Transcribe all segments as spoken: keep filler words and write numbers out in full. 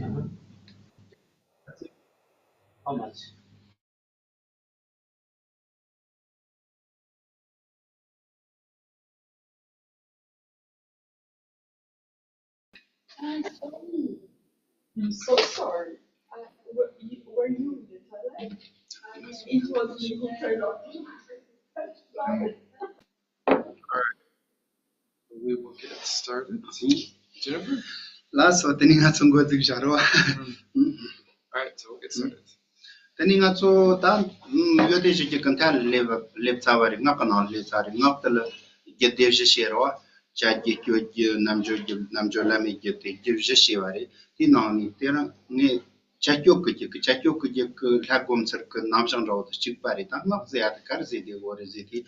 How much? I'm sorry. I'm so sorry. Uh, were you, were you in the toilet? Uh, it was me who turned off the light. Sorry. We will get started. Jennifer? ལགས་སོ། དེ་ནི་ང་ཚོ་འགོ་འཛུགས་བྱ་རོགས། All right, so we'll get started. དེ་ནི་ང་ཚོ་ད་ཡོད་དེ་ཞིག་གི་ཀུན་ཐལ་སླེབས་སླེབས་ཚར་བ་རེད། ངག་གི་ནང་སླེབས་ཚར་རེད། ངག་དེ་ལ་རྒྱུད་སྡེ་བཞི་བཤད་རོགས། བྱ་རྒྱུད་སྤྱོད་རྒྱུད་རྣམ་འབྱོར་རྒྱུད་རྣམ་འབྱོར་བླ་མེད་རྒྱུད་དེ་རྒྱུད་བཞི་བཤད་པ་རེད། དེའི་ནང་ནས་དེ་རིང་ངས་བྱ་སྤྱོད་ཀྱི་རྒྱུད་ཀྱི་བྱ་སྤྱོད་ཀྱི་རྒྱུད་ཀྱི་ལྷ་སྒོམ་ཚུལ་གྱི་རྣམ་གཞག་འདྲ་བོ་དེ་གཅིག་པ་རེད། ད་ངག་ཟེར་ཡ་དེ་ག་རེ་ཟེར་དེ་གོ་རེད་ཟེར་དེ།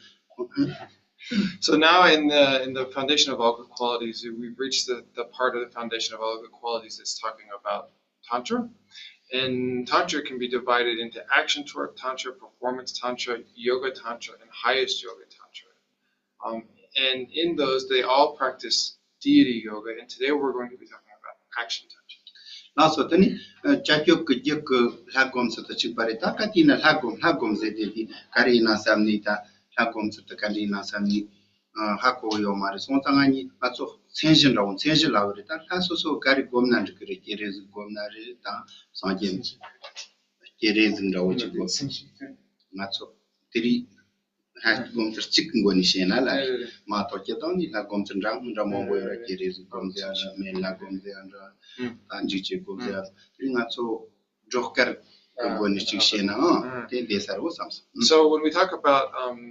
So now in the in the foundation of all good qualities, we've reached the, the part of the foundation of all good qualities that's talking about Tantra. And Tantra can be divided into action tor- Tantra, performance Tantra, yoga Tantra, and highest yoga Tantra. Um, and in those, they all practice deity yoga. And today we're going to be talking about action Tantra. ལགས་སོ། དེ་ནི་ཨ་བྱ་སྤྱོད་ཀྱི་རྒྱུད་ཀྱི་ལྷ་སྒོམ་ཚུལ་དུ་གཅིག་པ་རེད། ད་ག་དེ་ན་ལྷ་སྒོམ་ལྷ་སྒོམ་ཟེར་དེ་དེ་ག་རེ་ཡིན་ན་བསམ་ནས། ད་ལྷ་སྒོམ་ཚུལ་དུ་ག་འདྲ་ཡིན་ན་བསམ་ནས་ཨ་ཧ་གོ་ཡོད་མ་རེད། སོང་ཙང་ང་གཉིས་ང་ཚོ་མཚན་གཞི་འདྲ་བོ་མཚན་གཞི་ལབ་པ་རེད། ད་ལྷ་སོ་སོ་ག་རེ་སྒོམ་ན་འགྲིག་གི་རེད། སྤྱན་རས་གཟིགས་སྒོམ་ན་རེད། ད་སངས་རྒྱས་སྤྱན་རས་གཟིགས་འདྲ་བོ་ཅིག་སྒོམ། ང་ཚོ་དེ་རིང་ལྷ་སྒོམ་ཚུལ་གཅིག་གི་སྒོ་ནས་བཤད་ན་ལ་རེད་མ་གཏོགས། སྤྱིར་བཏང་ནི་ལྷ་སྒོམ་ཚུལ་འདྲ་མི་འདྲ་མང་པོ་ཡོད་རེད། སྤྱན་རས་གཟིགས་སྒོམ་ཟེར་ཡ་འདྲ། སྨན་བླ་སྒོམ་ཟེར་ཡ་འདྲ། ད་འཇིགས་བྱེད་སྒོམ་ཟེར་ཡ། དེ་རིང་ང་ཚོ་སྒྲོ་དཀར་གྱི་སྒོ་ནས་གཅིག་བཤད་ནའང་དེ་ལས་སླ་བོ་བསམ་སོང་། So when we talk about um,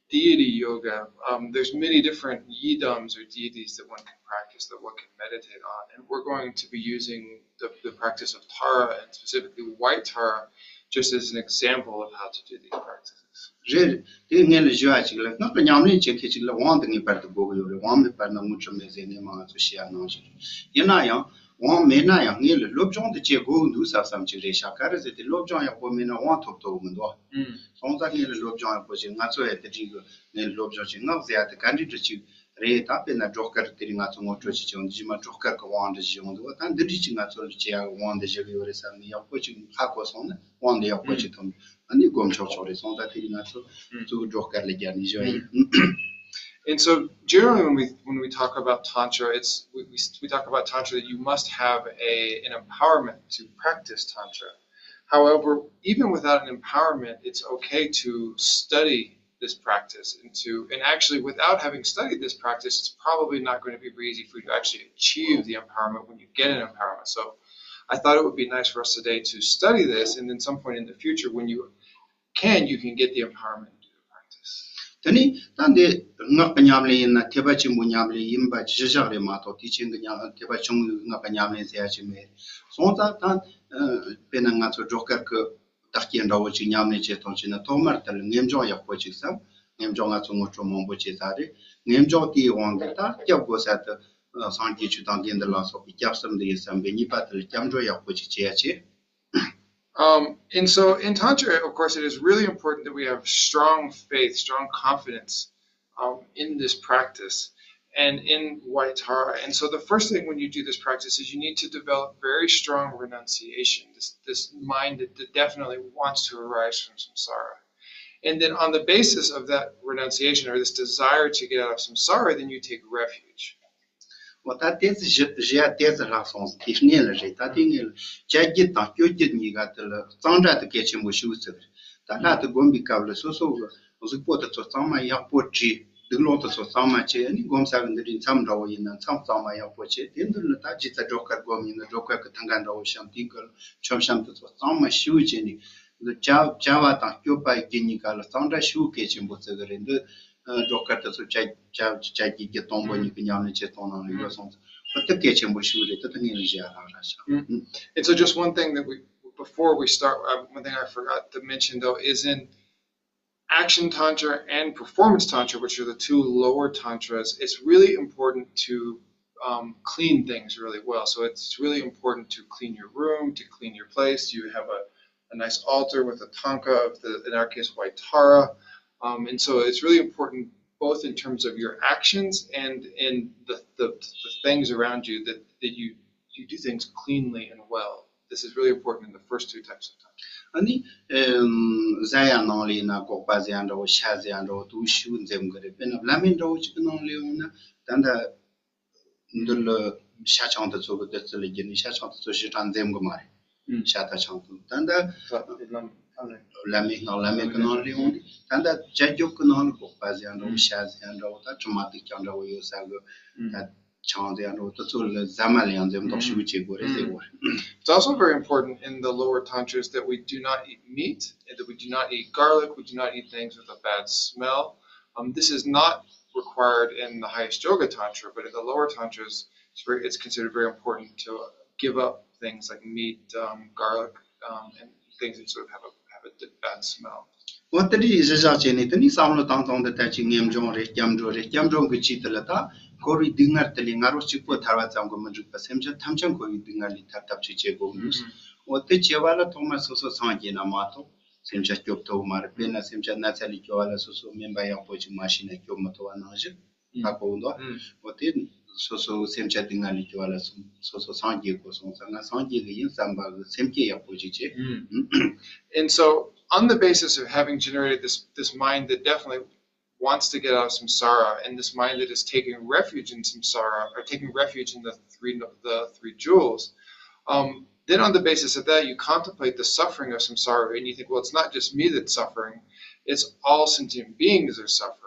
deity yoga, um, there's many different yidams or deities that one can practice, that one can meditate on. And we're going to be using the, the practice of Tara, and specifically white Tara, just as an example of how to do these practices. རེད། དེ་ངས་ལ་ཞུ་བ་ཅིག་ལ། སྔགས་ཀྱི་ཉམས་ལེན་བྱེད་མཁན་ཅིག་ལ་དབང་དེ་ངེས་པར་དུ་དགོས་ཀྱི་ཡོད་རེད། དབང་མེད་པར་ན་དངོས་གྲུབ་མེད་ཟེར་ནས་མང་ང་ཚོ་བཤད་ཡ་ནང་བཞིན་རེད། ཡིན་ན་ཡང་དབང་མེད་ན་ཡང་ངས་ལ་སློབ་སྦྱོང་དེ་བྱེད་དགོས་ཀྱི་འདུག་བསམ་བསམ་ཅིག་རེད་ཤག་ག་རེ་ཟེར་དེ་སློབ་སྦྱོང་ཡག་པོ་མེད་ན་དབང་ཐོབ་ཐུབ་ཀྱི་མི་འདུག་སོང་ཙང་ངས་ལ་སློབ་སྦྱོང་ཡག་པོ་བྱེད། ང་ཚོ་ཡང་དེ་འདྲའི་གི་ངས་སློབ་སྦྱོང་བྱེད། སྔགས་ཟེར་ཡ་དེ་ག་འདྲ་འདྲ་ཅིག་རེད། ད་དཔེར་ན་སྒྲོ་དཀར་དེ་རིང་ང་ཚོ་ངོ་སྤྲོད་བྱེད་ཀྱི་ཡོང་དུས། རྗེས་མ་སྒྲོ་དཀར་གི་དབང་འདྲ་ཞིག་ཡོང་འདུག་ད་འདི་འདྲ་ཅིག་ང་ཚོ་ལ་བྱེད་ཡག་དབང་འདི་བཞག་གི་ཡོད་རེད་བསམ་ནས་ཡག་པོ་ཅིག་ཧ་གོ་སོང་ན་དབང་འདི་ཡག་པོ་ཅིག་ཐོབ། ཨ་ནི་སྒོམ་ཆོག་ཆོག་རེད། སོང་ཙང་དེ་རིང་ང་ཚོ་གཙོ་བོ་སྒྲོ་དཀར་ལ་རྒྱབ་ནས་བཞག་ཡིན། And so generally when we when we talk about tantra, it's we, we, we talk about tantra that you must have a an empowerment to practice tantra. However, even without an empowerment, it's okay to study this practice and to and actually without having studied this practice, it's probably not going to be very easy for you to actually achieve the empowerment when you get an empowerment. So I thought it would be nice for us today to study this, and then some point in the future when you can, you can get the empowerment and do the practice. དེ་ནི་ད་འདི་སྔགས་ཀྱི་ཉམས་ལེན་ཡིན་ན་ཐེག་པ་ཆེན་པོའི་ཉམས་ལེན་ཡིན་པ་གཞི་བཞག་རེད་མ་གཏོགས། དེ་ཆེན་གྱི་ཉམས་ཐེག་པ་ཆུང་ངུའི་སྔགས་ཀྱི་ཉམས་ལེན་ཟེར་ཡ་ཅིག་མེད། སོང་ཙང་ད་དཔེར་ན་ང་ཚོ་སྒྲོ་དཀར་གྱི་བདག་བསྐྱེད་འདྲ་བོ་ཅིག་ཉམས་ལེན་བྱེད་སྟངས་བྱས་ན་ཐོག་མར་དེ་ལ་ངེས་འབྱུང་ཡག་པོ་ཅིག་བསམ། ངེས་འབྱུང་ང་ཚོ་ངོ་སྤྲོད་མང་པོ་བྱས་ཚར་རེད། ངེས་འབྱུང་དེའི་དབང་གིས་ད་སྐྱབས་དགོས་ས་དེ་སངས་རྒྱས་ཆོས་དང་དགེ་འདུན་ལ་སོགས་པའི་སྐྱབས་གསུམ་འདི་ཡིན་བསམ་པའི་ངེས་པ་དེ་ལ་སྐྱབས་འགྲོ་ཡག་པོ་ཅིག་བྱེད་ཡ་བྱེད། Um, and so in Tantra, of course, it is really important that we have strong faith, strong confidence um, in this practice and in Waitara. And so the first thing when you do this practice is you need to develop very strong renunciation, this, this mind that, that definitely wants to arise from samsara. And then on the basis of that renunciation or this desire to get out of samsara, then you take refuge. འོ་ད་ཏོག་ཙམ་བཞི་བཞི་ཡ་ཏོག་ཙམ་ལྷག་སོང་། དེ་སྔོན་ལ་རེད། ད་དེ་སྔོན་ལ་བྱ་རྒྱུད་དང་སྤྱོད་རྒྱུད་གཉིས་ཀ་དེ་ལ་གཙང་སྦྲ་དེ་གལ་ཆེན་པོ་ཞེ་པོ་ཅིག་རེད། ད་ལྷ་དེ་སྒོམ་པའི་སྐབས་ལ་སོ་སོ་གི་གཟུགས་པོ་དེ་ཚོ་གཙང་མ་ཡག་པོ་བཀྲུས། སྡིག་སློང་དེ་ཚོ་གཙང་མ་བྱས་ནས་སྒོམ་ས་གི་འདི་རིགས་མཚམས་འདྲ་བོ་ཡིན་ན་མཚམས་གཙང་མ་ཡག་པོ་བྱས། དེ་འདི་ལ་ད་ཇི་ལྟར་སྒྲོ་དཀར་སྒོམ་ཡིན་ན་སྒྲོ་དཀར་གི་ཐང་ག་འདྲ་བོ་བཤམས། དེའི་སྐབས་ལ་མཆོད་བཤམས་དེ་ཚོ་གཙང་མ་ཞེ་པོ་བྱས་ནས་འདི་བྱ་བྱ་བ་དང་སྤྱོད་པ་རྒྱུ་གཉིས་ཀ་ལ་གཙང་སྦྲ་ཞེ་པོ་གལ་ཆེན་པོ་བརྩི་གི་རེད། འདི་སྒྲོ་དཀར་དེ་ཚོ་བྱ་བྱ་བྱ་རྒྱུད་ཀྱི་དང་པོ་གཉིས་ཀྱི་ཉམས་ལེན་བྱེད་སྟངས་ནང་ལ་ཡོད་སོང་ཙང་། འོ་དེ་གལ་ཆེན་པོ་ཞིག་རེད། དེ་ད་ངས་ལ་བཞག་རག་རག་ཤག And so, just one thing that we, before we start, uh, one thing I forgot to mention though is in action tantra and performance tantra, which are the two lower tantras, it's really important to um, clean things really well. So it's really important to clean your room, to clean your place. You have a, a nice altar with a tanka of the, in our case, white tara. Um, and so it's really important both in terms of your actions and in the, the, the things around you that, that you you do things cleanly and well. This is really important in the first two types of tantra. ཨ་ནི། ཨེམ། གཟན་ཡ་ནང་ལས་ན་སྒོག་པ་ཟེར་ཡ་འདྲ་བོ་ཤ་ཟེར་ཡ་འདྲ་བོ་དུ་ཤུ་འཛེམ་གི་རེད། དཔེར་ན་བླ་མའི་འདྲ་བོ་ཅིག་གི་ནང་ལས་ཡོང་ན་ད་ལྟ་འདི་ལ་ཤ་ཆང་དུ་ཚོ་གི་བདུད་རྩི་ལ་བརྒྱུད་ནས་ཤ་ཆང་དུ་ཚོ་ཞེ་དྲག་འཛེམ་གི་མ་རེད། ཤ་དང་ཆང་དུ་ད་ལྟ་བླ་མའི་སྔགས་བླ་མའི་གི་ནང་ལས་ཡོང་ནས་ད་ལྟ་བྱ་རྒྱུད་གི་ནང་ལ་སྒོག་པ་ཟེར་ཡ་འདྲ་བོ་ཤ་ཟེར་ཡ་འདྲ་བོ་ད་དྲི་མ་དུག་ཀྱང་འདྲ་བོ་ཡོད་ས་གི་ད། ཆང་དེ་ཡང་འགྲོ་དུ་ཚོད་ལ་ཟ་མ་ལ་ཡང་འཛེམ་དོགས་ཞིབ་བྱེད་དགོས་རེད་ཟེར་དགོས་རེད། It's also very important in the lower tantras that we do not eat meat and that we do not eat garlic, we do not eat things with a bad smell. Um, this is not required in the highest yoga tantra, but in the lower tantras, it's, very, it's considered very important to give up things like meat, um, garlic, um, and things that sort of have a, have a bad smell. འོ་དེ་འདྲའི་གཞི་བཞག་བྱས་ནས་དེ་ནས་བསམ་བློ་བཏང་སྟངས་འདི་ལྟ་ཅི་ངེས་འབྱུང་རེད། སྐྱབས་འགྲོ་རེད། སྐྱབས་འགྲོ་གི་ཆེད་དུ་ལ་ད་འཁོར་བའི་སྡུག་བསྔལ་དེ་ལས་ང་རོ་གཅིག་པོ་ཐར་བ་ཙམ་གྱིས་མི་འགྲིག་པ་སེམས་ཅན་ཐམས་ཅད་འཁོར་བའི་སྡུག་བསྔལ་ལས་ཐར་ཐབས་ཅིག་བྱེད་དགོས་འདུག་འོ་དེ་བྱེད་པ་ལ་ཐོག་མར་སོ་སོ་སངས་རྒྱས་ན་མ་གཏོགས་སེམས་ཅན་སྐྱོབ་ཐུབ་མ་རེད། དཔེར་ན་སེམས་ཅན་ན་ཚ་ལས་སྐྱོབ་པ་ལ་སོ་སོ་སྨན་པ་ཡག་པོ་ཅིག་མ་ཤེས་ན་སྐྱོབ་མི་ཐུབ་པ་ནང་བཞིན། ཧ་གོ་འདུག་འོ་དེ་སོ་སོ་སེམས་ཅན་སྡུག་བསྔལ་ལས་སྐྱོབ་པ་ལ་སོ་སོ་སངས་རྒྱས་དགོས་སོང་ཙང་ང་སངས་རྒྱས་ཀྱི་ཡིན་བསམ་པ་གི་སེམས་བསྐྱེད་ཡག་པོ་ཅིག་བྱེད། And so, on the basis of having generated this, this mind that definitely wants to get out of samsara, and this mind that is taking refuge in samsara, or taking refuge in the three, the three jewels, um, then on the basis of that, you contemplate the suffering of samsara, and you think, well, it's not just me that's suffering, it's all sentient beings are suffering.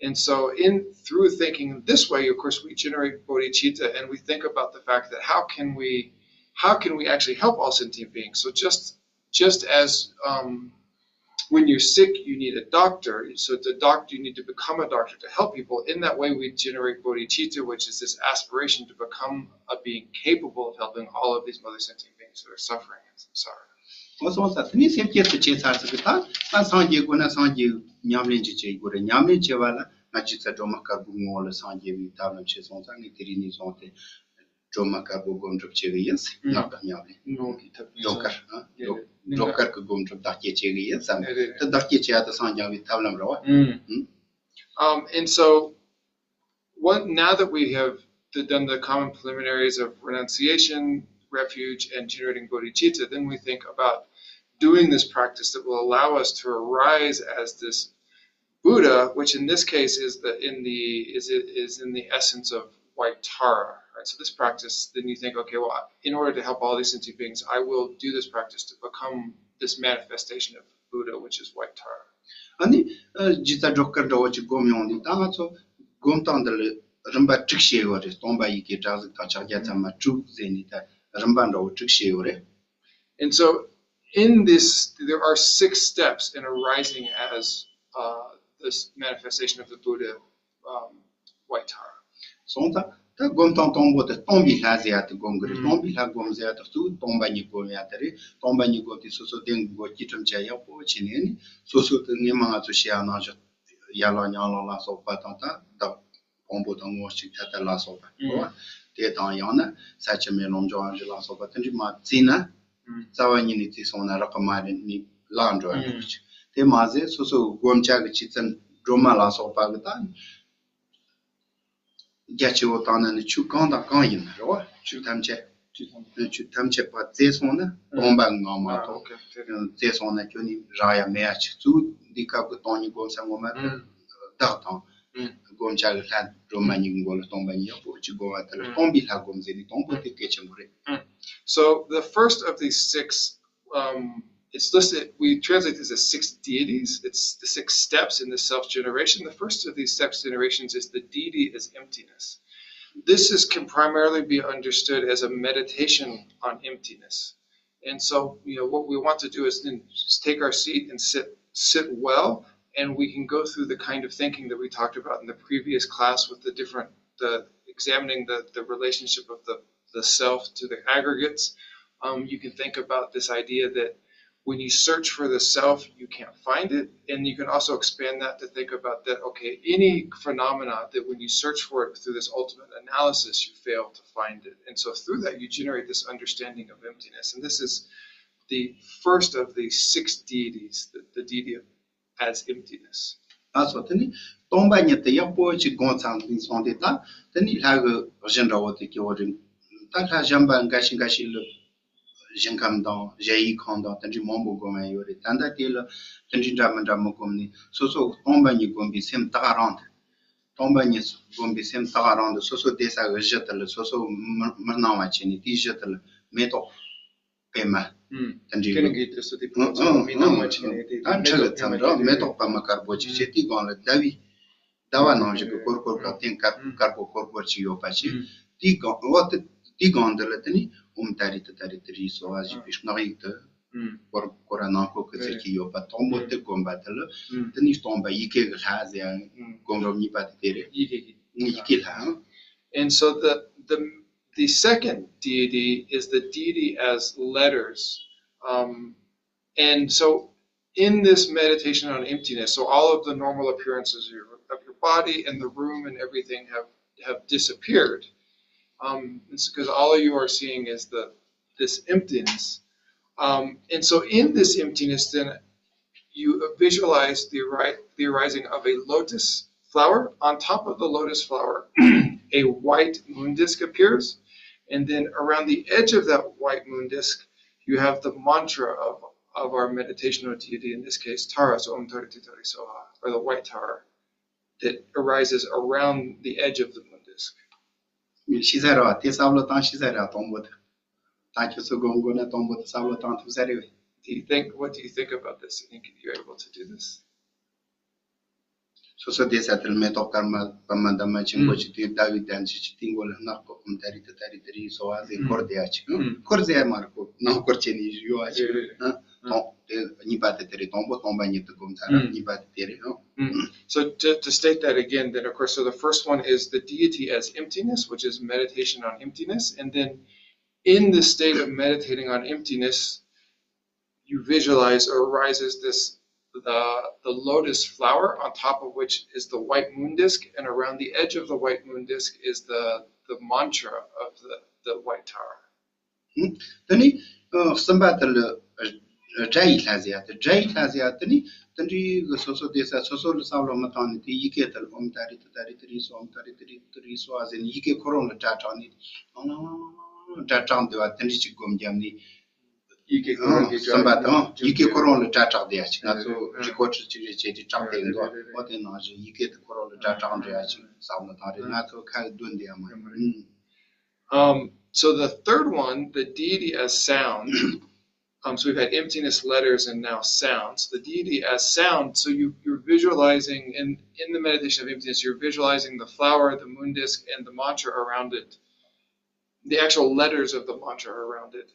And so in through thinking this way, of course, we generate bodhicitta and we think about the fact that how can we how can we actually help all sentient beings? So just just as um, when you're sick, you need a doctor. So the doctor, you need to become a doctor to help people. In that way, we generate bodhicitta, which is this aspiration to become a being capable of helping all of these mother sentient beings that are suffering in samsara. ཨོ་སོང་ས་དེ་ནི་སེམས་བསྐྱེད་དུ་བྱེད་ཚར་ཚིག་གི་ད་ང་སངས་རྒྱས་དགོས་ན་སངས་རྒྱས་ཉམས་ལེན་ཅིག་བྱེད་དགོས་རེད། ཉམས་ལེན་བྱེད་པ་ལ་ང་ཅི་ཚ་སྒྲོལ་མ་དཀར་པོའི་ངོ་བོ་ལ་སངས་རྒྱས་པའི་ཐབས་ལམ་བྱེད་སོང་ཙང་ངས་དེ་རིང་ནས་བཟུང་སྟེ་སྒྲོལ་མ་དཀར་པོ་སྒོམ་སྒྲུབ་བྱེད་གི་ཡིན་ཟེར་ངག་དང་ཉམས་ལེན་སྒྲོལ་དཀར་སྒྲོལ་དཀར་གི་སྒོམ་སྒྲུབ་བདག་བསྐྱེད་བྱེད་གི་ཡིན་བསམ་དེ་བདག་བསྐྱེད་བྱེད་ཡ་དེ་སངས་རྒྱས་པའི་ཐབས་ལམ་རེད་བ། Um, and so, what, now that we have done the common preliminaries of renunciation, refuge, and generating bodhicitta, then we think about doing this practice that will allow us to arise as this Buddha, which in this case is the in the is it is in the essence of white Tara, right? So this practice, then you think, okay, well, in order to help all these sentient beings, I will do this practice to become this manifestation of Buddha, which is white Tara. ཨ་ནི་ཇི་ལྟར་སྒྲོལ་དཀར་འདྲ་བོ་ཅིག་སྒོམ་ཡོང་དུས་ད་ང་ཚོ་སྒོམ་སྟངས་འདི་ལ་རིམ་པ་དྲུག་བཤད་ཡོད་རེད། སྟོང་པ་ཡི་གེ་སྒྲ་གཟུགས་དང་ཕྱག་རྒྱ་ཚད་མ་དྲུག་ཟེར་ནས་ད་རིམ་པ་འདྲ་བོ་དྲུག་བཤད་ཡོད་རེད། And so, in this, there are six steps in arising as uh, this manifestation of the Buddha, um, white Tara. སོང་ཙང་ད་སྒོམ་སྟངས་དང་པོ་དེ་སྟོང་པའི་ལྷ་ཟེར་ཡ་དེ་སྒོམ་གི་རེད། སྟོང་པའི་ལྷ་སྒོམ་ཟེར་ཡ་དེ་གཙོ་བོ་སྟོང་པ་ཉིད་སྒོམ་ཡ་དེ་རེད། སྟོང་པ་ཉིད་སྒོམ་དེ་སོ་སོ་གདན་གི་སྒོ་དཀྱིལ་ཁྲིམས་ཆ་ཡག་པོ་བྱས་ནས་ནི་སོ་སོ་དེ་སྔས་མ་ང་ཚོ་བཤད་ཡ་ནང་བཞིན་ཡར་ལངས་ཉལ་ལངས་ལ་སོགས་པ་དང་ད་བདག་ཕུང་པོ་དང་ངོ་བོ་གཅིག་ཐ་དད་ལ་སོགས་པ་རེད་བ། དེ་དང་ཡང་ན་ས་ཆུ་མེ་རླུང་འབྱུང་བ་བཞི་ལ་སོགས་པ་དེ་འདྲ་མ་བརྩིས་ན། རྩ་བ་ཉིད་ནས་བརྩིས་སོང་ན་རག་གི་མ་རེད་ནི་ལ་འགྲོ་ཡ་འགྲོ་གི་ཆུ་དེ་མ་ཟད་སོ་སོ་སྒོམ་བྱ་གི་ཆུ་ཚན་སྒྲོལ་མ་ལ་སོགས་པ་གི་ད་རྒྱ་ཆེ་བོ་བཏང་ན་ནི་ཆོས་གང་དང་གང་ཡིན་ན་རེད་བ། ཆོས་ཐམས་ཅད་ཆོས་ཐམས་ཅད་པ་བཙལ་སོང་ན་སྟོང་པ་ངང་མ་གཏོགས་བཙལ་སོང་ན་ཁྱོད་ནི་རག་ཡ་མེད་ཡ་ཆུ་གཙོ་བོ་འདི་སྐབས་ཀྱི་སྟོང་ཉིད་སྒོམ་ས་ངོ་མ་དེ་བདག་དང་སྒོམ་བྱ་གི་ལྷ་སྒྲོལ་མ་གཉིས་ཀྱི་མགོ་ལ་སྟོང་པ་ཉིད་ཡག་པོ་ཅིག་སྒོམ་པ་དེ་ལ་སྟོང་པའི་ལྷ་སྒོམ་ཟེར་ནི་དང་པོ་དེ་གལ་ཆེན་པོ་རེད། So the first of these six, um, it's listed, we translate this as six deities. It's the six steps in the self generation. The first of these six generations is the deity as emptiness. This is, can primarily be understood as a meditation on emptiness. And so, you know, what we want to do is then just take our seat and sit sit well, and we can go through the kind of thinking that we talked about in the previous class with the different, the examining the, the relationship of the, the self to the aggregates. Um, you can think about this idea that when you search for the self, you can't find it. And you can also expand that to think about that, okay, any phenomena that when you search for it through this ultimate analysis, you fail to find it. And so through that, you generate this understanding of emptiness. And this is the first of the six deities, the, the deity of as emptiness. ལགས་སོ། དེ་ནི་སྟོང་པ་ཉིད་དེ་ཡག་པོ་ཅིག་སྒོམ་ཚར་ནས་སོང་སྟེ་ད་དེ་ནི་ལྷ་གི་གཞི་འདྲ་བོ་དེ་སྐྱེ་བོ་རིགས་ད་ ད་ལྷ་གཞན་པ་འགའ་ཞིག་འགའ་ཞིག་ལ་ཞིང་ཁམས་དང་གཞལ་ཡས་ཁང་དང་དེ་འདྲའི་མང་པོ་བསྒོམ་ཡ་ཡོད་རེད། ད་ལྟ་དེ་ལ་དེ་འདྲའི་འདྲ་མི་འདྲ་མི་བསྒོམ་ནས་སོ་སོ་སྟོང་པ་ཉིད་བསྒོམ་པའི་སེམས་ད་ག་རང་དུ། སྟོང་པ་ཉིད་བསྒོམ་པའི་སེམས་ད་ག་རང་དུ་སོ་སོ་བསྡད་ས་གི་གཞི་དེ་ལ་སོ་སོ་མི་མི་སྣང་བ་བྱས་ནས་དེའི་གཞི་དེ་ལ་མེ་ཏོག་པད་མ་ཨུམ། དེ་འདྲའི་ཀུན་གྱི་དུས་སུ་དེ་ཕུང་ཚོགས་མི་སྣང་བ་བྱས་ནས་དེ་ད་འཁྲུལ་གི་མཚམས་རེད། མེ་ཏོག་པད་མ་དཀར་པོ་ཅིག་བྱས་དེའི་སྒང་ལ་ཟླ་བའི་ཟླ་བ་ནང་བཞིན་གྱི་ཀོར་ཀོར་གི་སྟེང་དཀར་དཀར་པོ་ཀོར་ཀོར་ཅིག་ཡོད་པ་ཅིག་དེའི་སྒང་འོ་དེ་དེའི་སྒང་འདི་ལ་དེ་ནི་ཨོཾ་ཏཱ་རེ་ཏི་ཏཱ་རེ་ཏི་རེ་སྭཱ་ཧཱ་ཞེས་པའི་སྔགས་ཡིག་དེ། ཀོར་ཀོར་ར་ནང་ཁོག་གི་ཚིག་གི་ཡོད་པ་དང་པོ་དེ་བསྒོམ་པ་དེ་ལ་དེ་ནི་སྟོང་པ་ཡི་གེ་གི་ལྷ་ཟེར་ཡང་བསྒོམ་རོགས་གཉིས་པ་དེ་དེ་རེད། ཡི་གེ་གི་ཡི་གེ་ལྷ། And so the the the second deity is the deity as letters. Um, and so in this meditation on emptiness, so all of the normal appearances of your, of your body and the room and everything have have disappeared. Um, it's because all you are seeing is the this emptiness. Um, and so in this emptiness, then you visualize the, ri- the arising of a lotus flower. On top of the lotus flower, a white moon disk appears. And then around the edge of that white moon disk, you have the mantra of, of our meditational deity, in this case, Tara, so Om Tara Titari Soha, or the white Tara, that arises around the edge of the moon disk. ཤེས་ས་རེད་བ། དེ་བསམ་བློ་བཏང་ཤེས་ས་རེད་བ། དང་པོ་དེ། ད་ཁྱོད་ཚོ་དགོངས་དགོངས་ན་དང་པོ་དེ་བསམ་བློ་བཏང་ཐུབ་ས་རེད་བས། Do you think, what do you think about this? You think you're able to do this? སོ་སོ་བསྡད་ས་དེར་མེ་ཏོག་དཀར་མ་པད་མ་འདབ་མ་ཆེན་པོ་ཅིག་དེའི་ཟླ་བའི་གདན་ཅིག་ཅིག་དེའི་མགོ་ལ་སྔགས་ཀྱི་ཨོཾ་ཏཱ་རེ་ཏི་ཏཱ་རེ་ཏི་རེ་སྭཱ་ཧཱ་ཟེར་འཁོར་བསྡད་ཡ་ཅིག་འཁོར་ཟེར་ཡ་མ་རེད་ཁོ། ནང་འཁོར་བྱས་ནས་ཡོད་ཡ་ཅིག་དང་དེ་གཉིས་པ་དེ་དེ་རེད། དང་པོ་སྟོང་པ་ཉིད་དུ་བསྒོམ་ཚར་ར། གཉིས་པ་དེ་དེ་རེད། So to, to state that again, then of course, so the first one is the deity as emptiness, which is meditation on emptiness. And then in the state of meditating on emptiness, you visualize or arises this the the lotus flower on top of which is the white moon disk, and around the edge of the white moon disk is the the mantra of the the white tower. དེ་ནི་གསུམ་པ་དེ་ལ་སྒྲ་ཡི་ལྷ་ཟེར་ཡ་དེ། སྒྲ་ཡི་ལྷ་ཟེར་ཡ་དེ་ནི་དེ་འདྲའི་གི་སོ་སོ་བསྡད་ས་སོ་སོ་ལ་བསམ་བློ་མི་བཏང་ནས་དེ་ཡི་གེ་དེ་ལ་ཨོཾ་ཏཱ་རེ་ཏི་ཏཱ་རེ་ཏི་རེ་སྭཱ་ཧཱ། ཨོཾ་ཏཱ་རེ་ཏི་རེ་ཏི་རེ་སྭཱ་ཧཱ་ཟེར་ནས་ཡི་གེ་ཁོ་རང་ལ་སྒྲ་གྲགས་ནས་ཨང་ལང་ལང་ལང་ལང་སྒྲ་གྲགས་འདུག་བ། དེ་འདྲ་ཅིག་སྒོམ་བརྒྱབ་ནས། ཡི་གེ་ཁོ་རང་གི་གསུམ་པ་དང་ཡི་གེ་ཁོ་རང་ལ་སྒྲ་གྲགས་བསྡད་ཡ་ཅིག་ང་ཚོ་རི་ཀོར་ཌི་ཅིག་རེ་བྱས་ཏེ་གྲགས་བསྡད་འདུག་འོ་དེ་ནང་བཞིན་ཡི་གེ་དེ་ཁོ་རང་ལ་སྒྲ་གྲགས་འདྲ་ཡ་ཅིག་བསམ་བློ་བཏང་རེད། ང་ཚོ་ཁ་གི་སྡོད་འདི་ཡ་མ་རེད། Um, so the third one, the deity as sound. Um, so we've had emptiness, letters, and now sounds. The deity as sound. So you, you're visualizing in, in the meditation of emptiness, you're visualizing the flower, the moon disk, and the mantra around it, the actual letters of the mantra around it.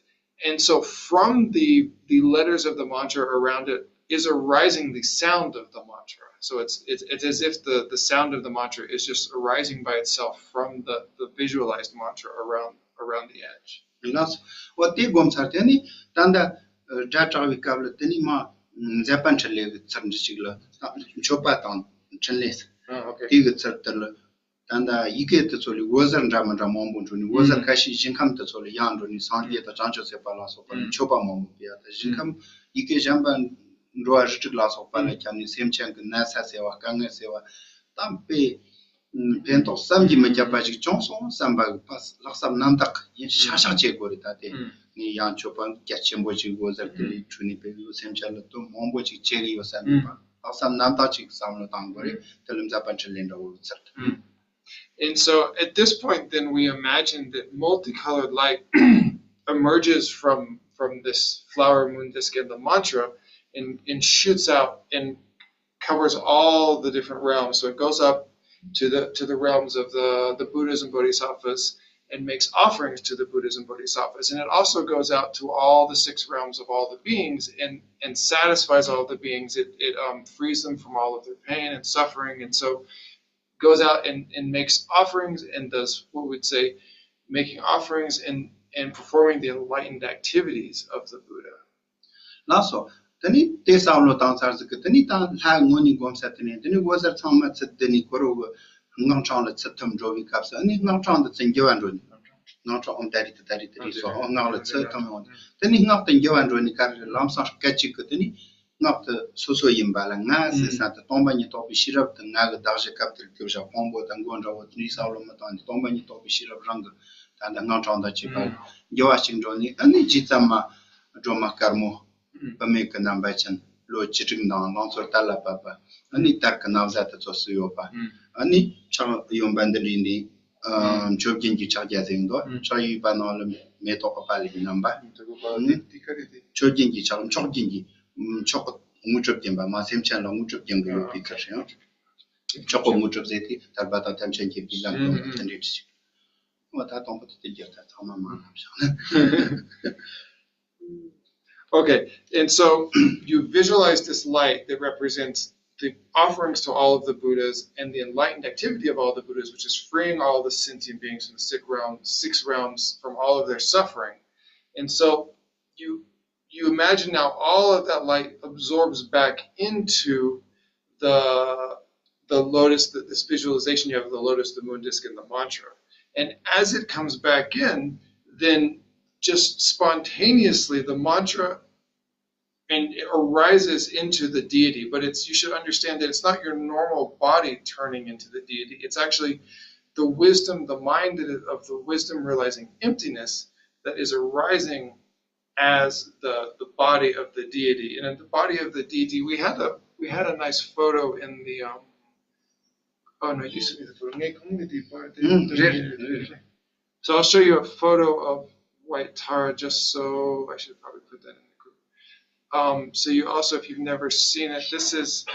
And so from the, the letters of the mantra around it is arising the sound of the mantra. So it's, it's, it's as if the, the sound of the mantra is just arising by itself from the, the visualized mantra around, around the edge. ལགས་སོ། འོ་དེ་སྒོམ་ཚར་དེ་ནི་ད་ལྟ་སྒྲ་གྲགས་པའི་སྐབས་ལ་དེ་ནི་མ་མཛད་པ་འཕྲིན་ལས་ཀྱི་ཚུལ་འདི་ཞིག་ལ་མཆོད་པ་དང་འཕྲིན་ལས་དེ་གི་ཚུལ་དེ་ལ་ད་ལྟ་ཡི་གེ་དེ་ཚོ་ལས་འོད་ཟེར་འདྲ་མི་འདྲ་མང་པོ་འཕྲོས་ནས། འོད་ཟེར་ཁ་ཤས་ཞིང་ཁམས་དེ་ཚོ་ལ་ཡར་འགྲོ་ནས་སངས་རྒྱས་དང་བྱང་ཆུབ་སེམས་དཔའ་ལ་སོགས་པ་ལ་མཆོད་པ་མང་པོ་ཕུལ་ཡ་དང་། ཞིང་ཁམས་ཡི་གེ་གཞན་པ་འགྲོ་བ་རིགས་དྲུག་ལ་སོགས་པ་ལ་ཁྱབ་ནས་སེམས་ཅན་གྱི་ན་ཚ་སེལ་བ་དཀའ་ངལ་སེལ་བ་དམ་པའི་ཕན་ཐོགས་བསམ་གྱིས་མི་ཁྱབ་པ་ཞིག་བྱུང་སོང་བསམ་པ་གི་ལྷག་བསམ་རྣམ་དག་ཡིན་ཤག་ཤག་བྱེད་དགོས་རེད། ད་དེ་ངས་ཡང་མཆོད་པ་རྒྱ་ཆེན་པོ་ཞིག་འོད་ཟེར་དེ་ལས་འཕྲོས་ནས་བོད་ཡུལ་སེམས་ཅན་ལ་དོན་མང་པོ་ཞིག་བྱེད་ཀྱི་ཡོད་བསམ་པའི་ལྷག་བསམ་རྣམ་དག་ཅིག་བསམ་བློ་བཏང་དགོས་རེད། དེ་ལ་མཛད་པ་འཕྲིན་ལས་འདྲ་བོ་ཚར་ཐུབ། And so at this point, then we imagine that multicolored light emerges from from this flower moon disk and the mantra and, and shoots out and covers all the different realms. So it goes up to the to the realms of the, the Buddhas and Bodhisattvas and makes offerings to the Buddhas and Bodhisattvas. And it also goes out to all the six realms of all the beings and, and satisfies all the beings. It, it um, frees them from all of their pain and suffering. And so goes out and, and makes offerings and does what we'd say making offerings and, and performing the enlightened activities of the Buddha. ལགས་སོ། དེ་ནི་དེ་བསམ་བློ་བཏང་ཚར་ཟིག་གི་དེ་ནི་ད་ལྷ་ངོ་ནས་སྒོམ་ས་དེ་ནས་དེ་ནི་འོད་ཟེར་ཚང་མ་ཚུར་དེ་ནི་ཁོ་རང་གི་སྔགས་འཕྲེང་ལ་ཚུར་ཐིམ་འགྲོ་བའི་སྐབས་སུ་ཨ་ནི་སྔགས་འཕྲེང་དེ་ཚུར་འགྱུར་བ་འགྲོ་ནི། སྔགས་འཕྲེང་ཨོཾ་ཏཱ་རེ་ཏི་ཏཱ་རེ་ཏི་རེ་སྭཱ་ཧཱ་སྔགས་ལ་ཚུར་ཐིམ་ཡོང་། དེ་ནི་སྔགས་དེ་འགྱུར་བ་འགྲོ་ནི་ག་རེ་རེད། ལམ་སང་སྐད་ཅིག་གི་དེ་ནི་སྔགས་དེ་སོ་སོ་ཡིན་པ་ལ་ང་ཟེར་ས་དེ་སྟོང་པ་ཉིད་རྟོགས་པའི་ཤེས་རབ་དེ་ང་གི་གདགས་གཞི་སྐབས་དེར་གྱུར་བཞག་ཕུང་པོ་དང་མགོ་འདྲ་བོ་དེ་འདྲའི་བསམ་བློ་མི་བཏང་ནས་སྟོང་པ་ཉིད་རྟོགས་པའི་ཤེས་རབ་རང་གི་ ད་ལྟ་དངངས་སྐྲག་དང་བཅས་པ་འགྱུར་བ་ཞིག་འགྲོ་ནས། ཨ་ནི་རྗེ་བཙུན་མ་སྒྲོལ་མ་དཀར་མོ་བུད་མེད་ཀྱི་རྣམ་པ་ཅན་ལོ་བཅུ་དྲུག་དང་ལང་ཚོ་དར་ལ་བབས་པ། ཨ་ནི་དར་གྱི་ན་བཟའ་དེ་ཚོ་གསོལ་ཡོད་པ། ཨ་ནི་ཕྱག་གཡོན་པ་འདི་རིགས་ནས་ཨ་མཆོད་སྦྱིན་གྱི་ཕྱག་རྒྱ་ཟེར་འདུག་ཕྱག་གཡས་པ་ནང་ལ་མེ་ཏོག་གི་པ་ལི་གི་རྣམ་པ། མཆོད་སྦྱིན་གྱི་ཕྱག་མཆོག་སྦྱིན་གྱི་མཆོག་གི་དངོས་གྲུབ་སྦྱིན་པ། མ་སེམས་ཅན་ལ་དངོས་གྲུབ་སྦྱིན་གྱི་ཡོད་པའི་ཁར་ཡང་མཆོག་གི་དངོས་གྲུབ་ཟེར་ཏེ་ཐར་པ་དང་ཐམས་ཅད་མཁྱེན་པའི་ལམ་སྟོན་པ་དེ་འདྲའི་ཞིག་འོ་ད་དང་པོ་དེ་དེ་རྒྱབ་ད་ཚང་མ་མ་ལབ་བཞག་ན། Okay, and so you visualize this light that represents the offerings to all of the Buddhas and the enlightened activity of all the Buddhas, which is freeing all the sentient beings from the six realms, six realms from all of their suffering. And so you you imagine now all of that light absorbs back into the the lotus, the, this visualization you have of the lotus, the moon disk, and the mantra. And as it comes back in, then just spontaneously the mantra and it arises into the deity. But it's you should understand that it's not your normal body turning into the deity. It's actually the wisdom, the mind that is, of the wisdom realizing emptiness that is arising as the the body of the deity. And in the body of the deity, we had a we had a nice photo in the um. Oh no, you sent me the photo. Ngek, ngek di photo. Mm, yeah, yeah, yeah. So I'll show you a photo of White Tara, just so I should probably put that in the group. Um, so you also, if you've never seen it, this is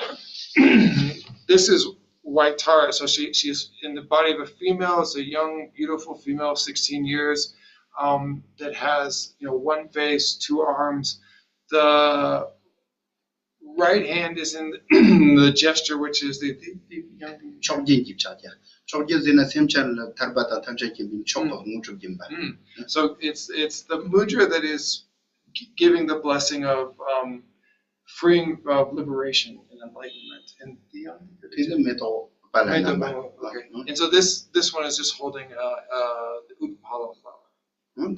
this is White Tara. So she she's in the body of a female. It's a young, beautiful female, sixteen years, um, that has you know one face, two arms. The right hand is in the gesture, which is the, the, the young. མཆོག་སྦྱིན་གྱི་ཕྱག་རྒྱ། མཆོག་སྦྱིན་ཟེར་ན་སེམས་ཅན་ལ་ཐར་པ་དང་ཐམས་ཅད་མཁྱེན་པའི་མཆོག་ཏུ་དངོས་གྲུབ་སྦྱིན་པ། So it's it's the mudra that is giving the blessing of um, freeing of liberation and enlightenment. And the young. དེ་ནི་མེ་ཏོག་པ་ལ་རྣམ་པ། Okay. And so this this one is just holding uh, uh, the utpala flower.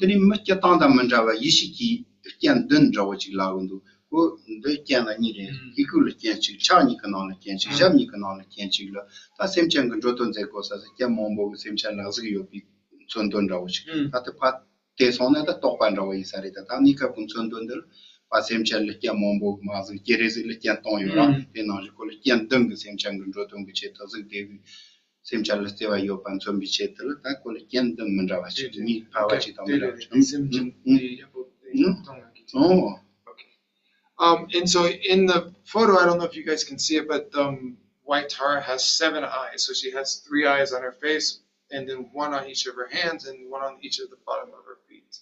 དེ་ནི་མི་སྤྱིར་བཏང་དང་མི་འདྲ་བ་ཡེ་ཤེས་ཀྱི་རྐྱེན་བདུན་འདྲ་བོ་ཅིག་ལབ་ཀྱི་འདུག་ཁོ་འདི་རྐྱེན་ལ་གཉིས་རེད། ཧི་ཁུག་ལ་རྐྱེན་གཅིག་ཕྱག་གཉིས་ཀྱི་ནང་ལ་རྐྱེན་གཅིག་ཞབས་གཉིས་ཀྱི་ནང་ལ་རྐྱེན་གཅིག་ལ། ད་སེམས་ཅན་གྱི་འགྲོ་དོན་མཛད་དགོས་ས་སུ་རྐྱེན་མང་པོ་གི་སེམས་ཅན་ལ་གཟིགས་ཡོད་པའི་མཚོན་དོན་འདྲ་བོ་ཅིག་ད་ལྟ་ཕ་དེ་སོང་ན་ད་རྟོགས་པ་འདྲ་བོ་ཡིན་ས་རེད། ད་ད་གནས་སྐབས་ཀྱི་མཚོན་དོན་འདི་ལ་ཕ་སེམས་ཅན་ལ་རྐྱེན་མང་པོ་གི་མ་གཟིགས་ཀྱི་རེ་ཟིག་ལ་རྐྱེན་གཏོང་ཡོད་ར། དེ་ནང་བཞིན་ཁོ་ལ་རྐྱེན་བདུན་གྱི་སེམས་ཅན་གྱི་འགྲོ་དོན་གྱི་ཆེད་དུ་གཟིགས་བསྡད་པའི། སེམས་ཅན་ལ་བརྩེ་བ་ཡོད་པ་མཚོན་པའི་ཆེད་དུ་ལ་ད་ཁོ་ལ་རྐྱེན་བདུན་མི་འདྲ་བ་ཞིག་མི་ཕལ་བ་ཞིག་དང་མི་འདྲ་བ་ཞིག་སེམས་ཅན་དེ་ཡག་པོ་དེ་ཡག་གཏོང་ཡག་གི་ཨོ། Um, and so in the photo, I don't know if you guys can see it, but um, White Tara has seven eyes. So she has three eyes on her face, and then one on each of her hands, and one on each of the bottom of her feet.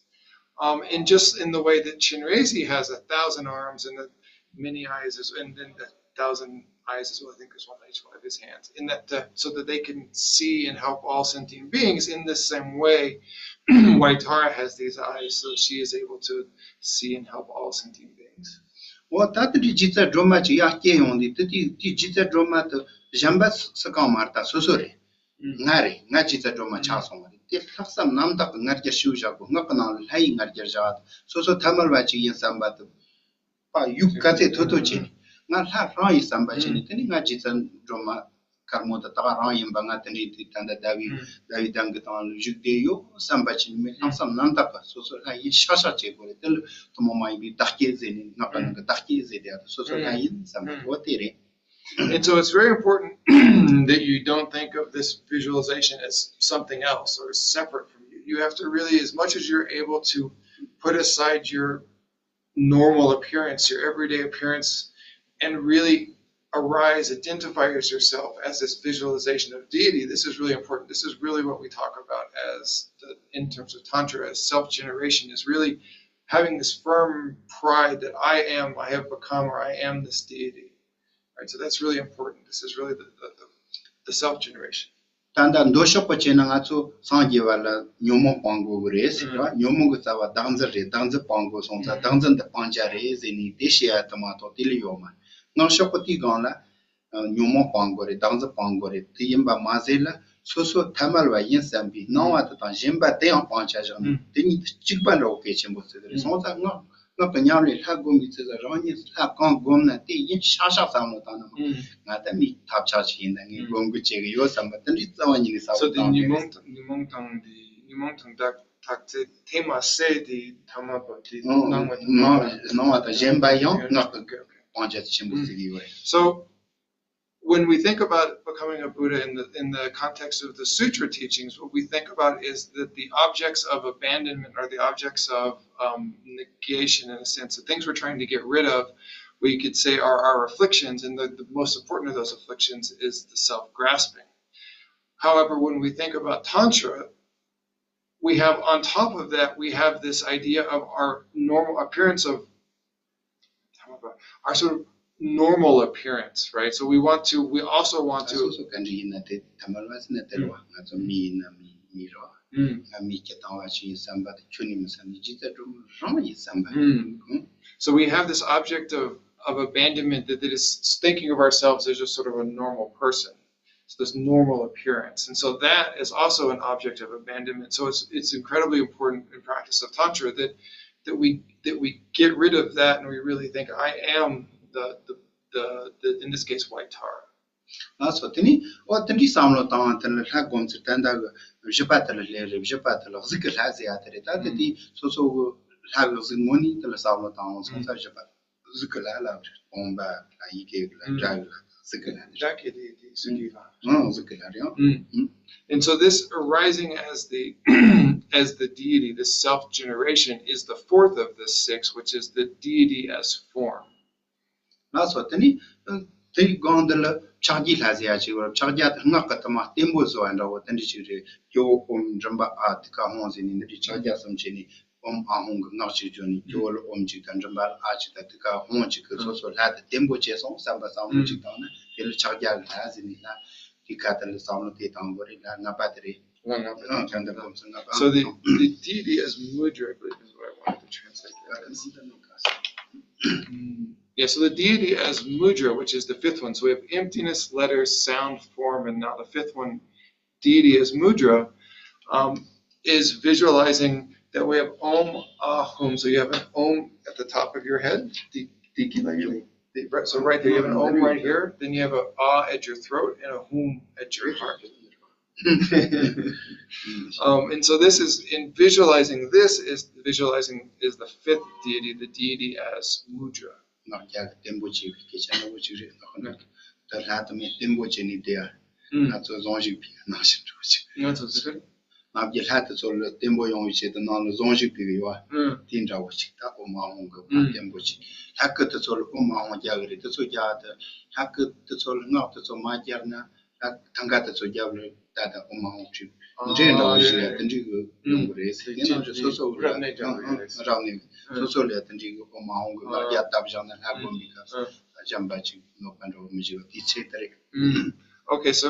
Um, and just in the way that Chinrezi has a thousand arms and the many eyes, is, and then the thousand eyes as well, I think there's one on each one of his hands, in that uh, so that they can see and help all sentient beings. In the same way, Waitara has these eyes, so she is able to see and help all sentient beings. འོ་ད་དེ་འདྲའི་རྗེ་བཙུན་སྒྲོལ་མ་ཅིག་ཡར་སྐྱེས་ཡོང་དུས་དེ་དེ་དེ་རྗེ་བཙུན་སྒྲོལ་མ་དེ་གཞན་པ་སུ་གང་མ་རེད། ད་སོ་སོ་རེད། ང་རེད། ང་རྗེ་བཙུན་སྒྲོལ་མ་ཆགས་སོང་བ་རེད། དེ་ལྷག་བསམ་རྣམ་དག་གི་ང་རྒྱལ་ཞུགས་བཞག་གོ། ངག་གི་ནང་ལ་ལྷ་ཡི་ང་རྒྱལ་བཞག་སོ་སོ་ཐ་མལ་བ་ཅིག་ཡིན་བསམ་པ་དེ། པ་ཡུག་ག་ཚད་ཐོ་ཐོ་བྱས་ནས་ང་ལྷ་རང་ཡིན་བསམ་པ་བྱས་ནས། དེ་ནས་ང་རྗེ་བཙུན་སྒྲོལ་མ་དཀར་མོ་དེ་ད་ག་རང་ཡིན་པ། ང་དེ་འདྲའི་དུས་ད་ལྟ་ཟླ་བའི་ཟླ་བའི་གདན་གྱི་སྟེང་ལ་བཞུགས་བསྡད་ཡོད་བསམ་པ་བྱས་ནས། མི་ལྷག་བསམ་རྣམ་དག་གི་སོ་སོ་ལྷ་ཡིན་ཤག་ཤག་བྱེད་དགོས་རེད། དེ་ལ་ཐུན་མོང་མ་ཡིན་པའི་བདག་བསྐྱེད་ཟེར་ནས་སྔགས་པ་རྣམས་ཀྱི་བདག་བསྐྱེད་ཟེར་དེ་ཡང་སོ་སོ་ལྷ་ཡིན་བསམ་པ་འོ་དེ་རེད། And so it's very important that you don't think of this visualization as something else or as separate from you. You have to really, as much as you're able to, put aside your normal appearance, your everyday appearance, and really arise, identify as yourself as this visualization of deity. This is really important. This is really what we talk about as the, in terms of Tantra, as self generation, is really having this firm pride that I am, I have become, or I am this deity. Right? So that's really important. This is really the, the, the, the self generation. ད་ལྟ་མདོ་ཕྱོགས་པ་བྱས་ན་ང་ཚོ་སངས་རྒྱས་པ་ལ་ཉོན་མོངས་སྤང་དགོས་ཀྱི་རེད་ཟེར་བ། ཉོན་མོངས་ཀྱི་རྩ་བ་བདག་འཛིན་རེད། བདག་འཛིན་སྤང་དགོས་སོང་ཙང་བདག་འཛིན་འདི་སྤང་བྱ་རེད་ཟེར་ནས་དེ་བཤད་ཡ་དེ་མ་གཏོགས་དེ་ལས་ཡོད་མ་རེད། སྔགས་ཕྱོགས་པ་དེའི་སྒང་ལ་ཉོན་མོངས་སྤང་དགོས་རེད། བདག་འཛིན་སྤང་དགོས་རེད། དེ་ཡིན་པ་མ་ཟད་ལ་སོ་སོ་ཐ་མལ་བ་ཡིན་བསམ་པའི་སྣང་བ་དེ་དང་ཞེན་པ་དེ་ཡང་སྤང་བྱ་བཞག་ནས་དེ་གཉིས་དེ་གཅིག་པ་འདྲ་བོ་གལ་ཆེན་པོ་ཟེར་གི་རེད། སོང་ཙང་སྔགས་སྔགས་ཀྱི་ཉམས་ལེན་ལྷ་སྒོམ་པའི་ཚེ་ལ་རང་ཉིད་ལྷ་གང་སྒོམ་ན་དེ་ཡིན་ཤག་ཤག་བསམ་བློ་བཏང་ན་མ། ང་ད་མི་ཐབས་ཆག་ཅིག་ཡིན་ན་ངས་སྒོམ་དགོས་བྱེད་གི་ཡོད་བསམ་པ་དེ་འདྲའི་རྩ་བ་ཉིད་ནས་བསམ་བློ་བཏང་དགོས་རེད། ཉོན་མོངས་དང་དེ། མང་དང་དག་དག་ཚེ་ཐེངས་མ་སེ་དེ་ཐ་མ་པ་དེ་ཨང་། སྣང་བ་དང་སྣང་སྣང་བ་དང་ཞེན་པ་ཡང་ངག་གི་སྤང་བྱ་ཆེན་པོ་ཟེར་གྱི་ཡོད་རེད། So when we think about becoming a Buddha in the in the context of the sutra teachings, what we think about is that the objects of abandonment are the objects of um, negation, in a sense. The things we're trying to get rid of, we could say, are our afflictions, and the, the most important of those afflictions is the self-grasping. However, when we think about Tantra, we have on top of that, we have this idea of our normal appearance of our sort of normal appearance, right? So we want to, we also want to. སོ་སོ་ག་འདྲ་ཡིན་ན་དེ་ཐ་མལ་པ་ཟེར་ན་དེ་རེད་བ། ང་ཚོ་མི་ཡིན་ན་མི་མི་རེད་བ། ང་མི་སྐྱེ་བཏང་བ་ཞིག་ཡིན་བསམ་པ་དེ་ཁྱོད་ནི་མི་བསམ་ནི་ཇི་ལྟར་འགྲོ་རང་ཡིན་བསམ་པ། So we have this object of of abandonment that, that is thinking of ourselves as just sort of a normal person. So this normal appearance. And so that is also an object of abandonment. So it's it's incredibly important in practice of Tantra that that we that we get rid of that and we really think I am the the, the, the in this case white Tara. ལགས་སོ། དེ་ནི་ཨོ་དེ་འདྲའི་བསམ་བློ་བཏང་བ་དེ་ལ་ལྷ་སྒོམ་ཚུལ་ད་ལྟ་གི་བཞི་པ་དེ་ལ་སླེབས་རེད། བཞི་པ་དེ་ལ་གཟུགས་ཀྱི་ལྷ་ཟེར་ཡ་དེ་རེད། ད་དེ་དེ་སོ་སོ་གི་ལྷ་གི་གཟུགས་ངོ་ནས་དེ་ལ་བསམ་བློ་བཏང་བ་སོང་ཙང་བཞི་པ། གཟུགས་ཀྱི་ལྷ་ལ་སྟོང་པ་ལ་ཡི་གེ་ལ་སྒྲ་གི་ལྷ་གཟུགས་ཀྱི་ལྷ། སྒྲ་གི་ལྷ་དེ་གཟུགས་ཀྱི་ལྷ། ཨང་། གཟུགས་ཀྱི་ལྷ་རེད་ཨང་། And so this arising as the as the deity, this self-generation, is the fourth of the six, which is the deity as form. ལགས་སོ། དེ་ནི་དེའི་སྒང་འདི་ལ་ཕྱག་རྒྱའི་ལྷ་ཟེར་ཡ་ཅིག་ཡོད་རེད། ཕྱག་རྒྱ་དེ་སྔགས་ཀྱི་དུ་མ་བརྟན་པོ་བཟོ་བ་འདྲ་བོ་དེ་འདྲ་ཅིག་རེད། སྐྱེ་བོ་ཨོཾ་མགྲིན་པ་ཨ་ཏི་ཀ་ཧཱུྃ་ཟེར་ནས་འདི་འདྲའི་ཕྱག་རྒྱ་གསུམ་བྱས་ནས། ཨོཾ་ཨཱཿཧཱུྃ་གི་སྔགས་གཅིག་བརྗོད་ནས་སྐྱེ་བོ་ལ་ཨོཾ་གཅིག་དང་མགྲིན་པ་ལ་ཨ་གཅིག་དང་ཏི་ཀ་ཧཱུྃ་གཅིག་གི་སོ་སོ་ལྷ་དེ་བརྟན་པོ་བྱས་སོང་བསམ་པ་བསམ་བློ་གཅིག་བཏང་ན་དེ་ལ་ཕྱག་རྒྱ་གི་ལྷ་ཟེར་ནས། ལྷ་དེ་ཁ་དེ་ལ་བསམ་བློ་དེ་བཏང་དགོས་རེད། ལྷ་ལྔ་པ་དེ་རེད། ལྷ་ལྔ་པ། ཨང་། ཁྱོད་འདི་སྒོམ་ཚུལ་ལྔ་པ། So the, the deity as mudra, I believe, is what I wanted to translate that as. Mm. Yeah, so the deity as mudra, which is the fifth one. So we have emptiness, letters, sound, form, and now the fifth one, deity as mudra, um, is visualizing that we have Om Ah Hum. So you have an Om at the top of your head. Di- di- di- di- right- So right there, you have an Om right here. Then you have a Ah at your throat and a Hum at your heart. Um, and so this is, in visualizing this, is visualizing is the fifth deity, the deity as mudra. ངག་རྒྱལ་གྱི་བརྟན་པོ་ཆེ་བའི་སྐད་ཆ་འདྲ་བོ་ཅིག་རེད། ངག་ནི་ད་ལྷ་དུ་མས་བརྟན་པོ་བྱས་ནས་བསྡད་ཡ། ང་ཚོ་ཟུང་འཇུག་པའི་ནང་བཞིན་འདྲ་བོ་ཅིག་ང་ཚོ་ཟེར། ངག་རྒྱལ་ལྷ་དེ་ཚོ་ལ་བརྟན་པོ་ཡོང་བའི་ཆེད་དུ་ནང་ལ་ཟུང་འཇུག་པའི་ཡོད་བ། དེ་འདྲ་བོ་ཅིག་ད་ཨོཾ་ཨཱཿཧཱུྃ་གི་བརྟན་པོ་ཅིག་ལྷ་སྐུ་དེ་ཚོ་ལ་ཨོཾ་ཨཱཿཧཱུྃ་རྒྱག་གི་རེད། དེ་ཚོ་རྒྱག་དེ་ལྷ་སྐུ་དེ་ཚོ་ལ་སྔགས་དེ་ཚོ་མ་རྒྱབ་ན། ད་ཐང་ག་དེ་ཚོ་རྒྱབ་ལ་ད་ད་ཨོཾ་ཨཱཿཧཱུྃ་ཁྲིད་འདྲེ་འདྲ་བོ་ཞིག་ཡ་དེ་འདྲི་གི་ཡོང་གི་རེད། དེ་ནང་བཞིན་སོ་སོ་རབ་གནས་ཀྱང་རེད། རབ་གནས་སོ་སོ་ལ་དེ་འདྲི་གི་ཨོཾ་ཨཱཿཧཱུྃ་གི་ལག་རྒྱ་བཏབ་བཞག་ན་ལྷ་སྒོམ་པའི་སྐབས་སུ་གཞན་པ་ཅིག་གནོད་པ་འདྲ་བོ་མི་བྱེད་པ་དེའི་ཚེ་དེ་རེད། Okay, so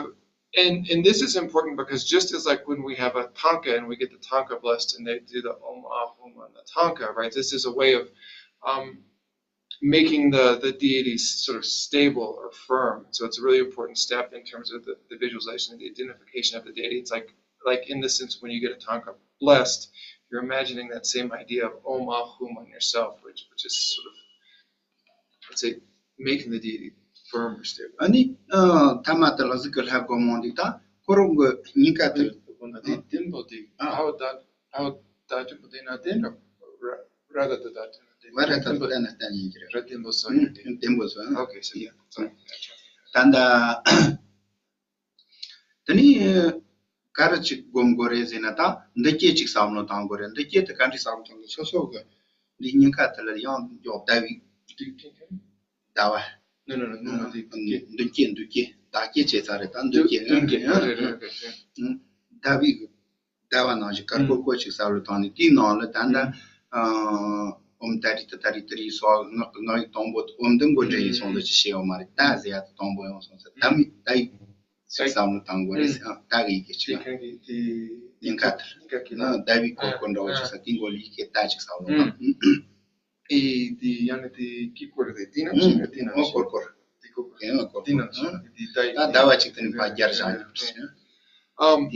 and and this is important because just as like when we have a tanka and we get the tanka blessed and they do the Om Ah Hum on the tanka, right? This is a way of um, making the, the deities sort of stable or firm. So it's a really important step in terms of the, the visualization and the identification of the deity. It's like like in the sense when you get a tanka blessed, you're imagining that same idea of Om Ah Hum on yourself, which which is sort of, let's say, making the deity firm or stable. ཨ་ནི་ཨ་ཐ་མ་དེ་ལ་གཟུགས་ཀྱི་ལྷ་སྒོམ་འོང་དུས་ད་ཁོ་རང་གི་སྙིང་ག་དེ་ལ་དེ་དེ་འདྲ་དེ་ཨ་ཧའོ་ད་ཧའོ་ད་དེ་འདྲ་དེ་ན་དེ་འདྲ། ར་ར་ད་ད་ད་ད་ད་ད་ད་ད་ད་ད་ཡིན་གྱི་རེད། ར་བརྟན་པོ་སོ་ཡིན་ཏེ། བརྟན་པོ་སོ་ཡིན། Okay, so yeah, sorry. ད་ད་དེ་ནི་ག་རེ་ཅིག་སྒོམ་དགོས་རེད་ཟེར་ན། ད་འདུ་བྱེད་ཅིག་བསམ་བློ་བཏང་དགོས་རེད། འདུ་བྱེད་དེ་ག་འདྲ་བསམ་བློ་བཏང་དགོས། སོ་སོ་གི་འདི་སྙིང་ག་དེ་ལ་ཡང་ཡོག་ཟླ་བའི་ཟླ་བ། No, no, no, no, no, འདུ་བྱེད་འདུ་བྱེད་བདག་བསྐྱེད་བྱས་ཚར་རེད། ད་འདུ་བྱེད་འདུ་བྱེད་རེད་རེད་རེད། ཟླ་བའི་ཟླ་བ་ནང་བཞིན་དཀར་པོ་ཀོ་ཅིག་ས་ལ་བཏང་ནས་དེའི་ནང་ལ་ད་ལྟ་ཨོཾ་ཏཱ་རི་ཏ་ཏཱ་རི་ཏཱ་རི་སོགས་ངག་གི་ངག་ཡིག་དང་པོ་ཨོཾ་འདི་མགོ་འདྲེན་ཡིན་སོང་ལ་ཅི་བྱེད་ཡོད་མ་རེད། ད་ཟེར་ཡ་དེ་དང་པོ་ཡོང་སོང་ཟེར། ད་མི་ད་ཡིག་ཅིག་བསམ་བློ་བཏང་དགོས་རེད་ཟེར། ད་གི་ཡི་གེ་ཅིག་ཡང་ཉིན་ཁ་དེར་ཟླ་བའི་ཀོ་ཀོ་འདྲ་བོ་ཅིག་ས་དེའི་མགོ་ལ་ཡི་གེ་ད་ཅིག་བསམ་བློ་བཏང་། ཨེ་དེ་ཡང་ན་དེ་ཀི་ཀོར་དེ་དེ་ནང་བཞིན་རེད། དེ་ནང་བཞིན་ཀོར་ཀོར་དེ་ཀོར་ཀོར་དེ་ནང་བཞིན་དེ་ད་ཡིག་ད་ཟླ་བ་གཅིག་དེ་ནི་ཕར་རྒྱབ་བཞག་ཡོད་རེད། Um,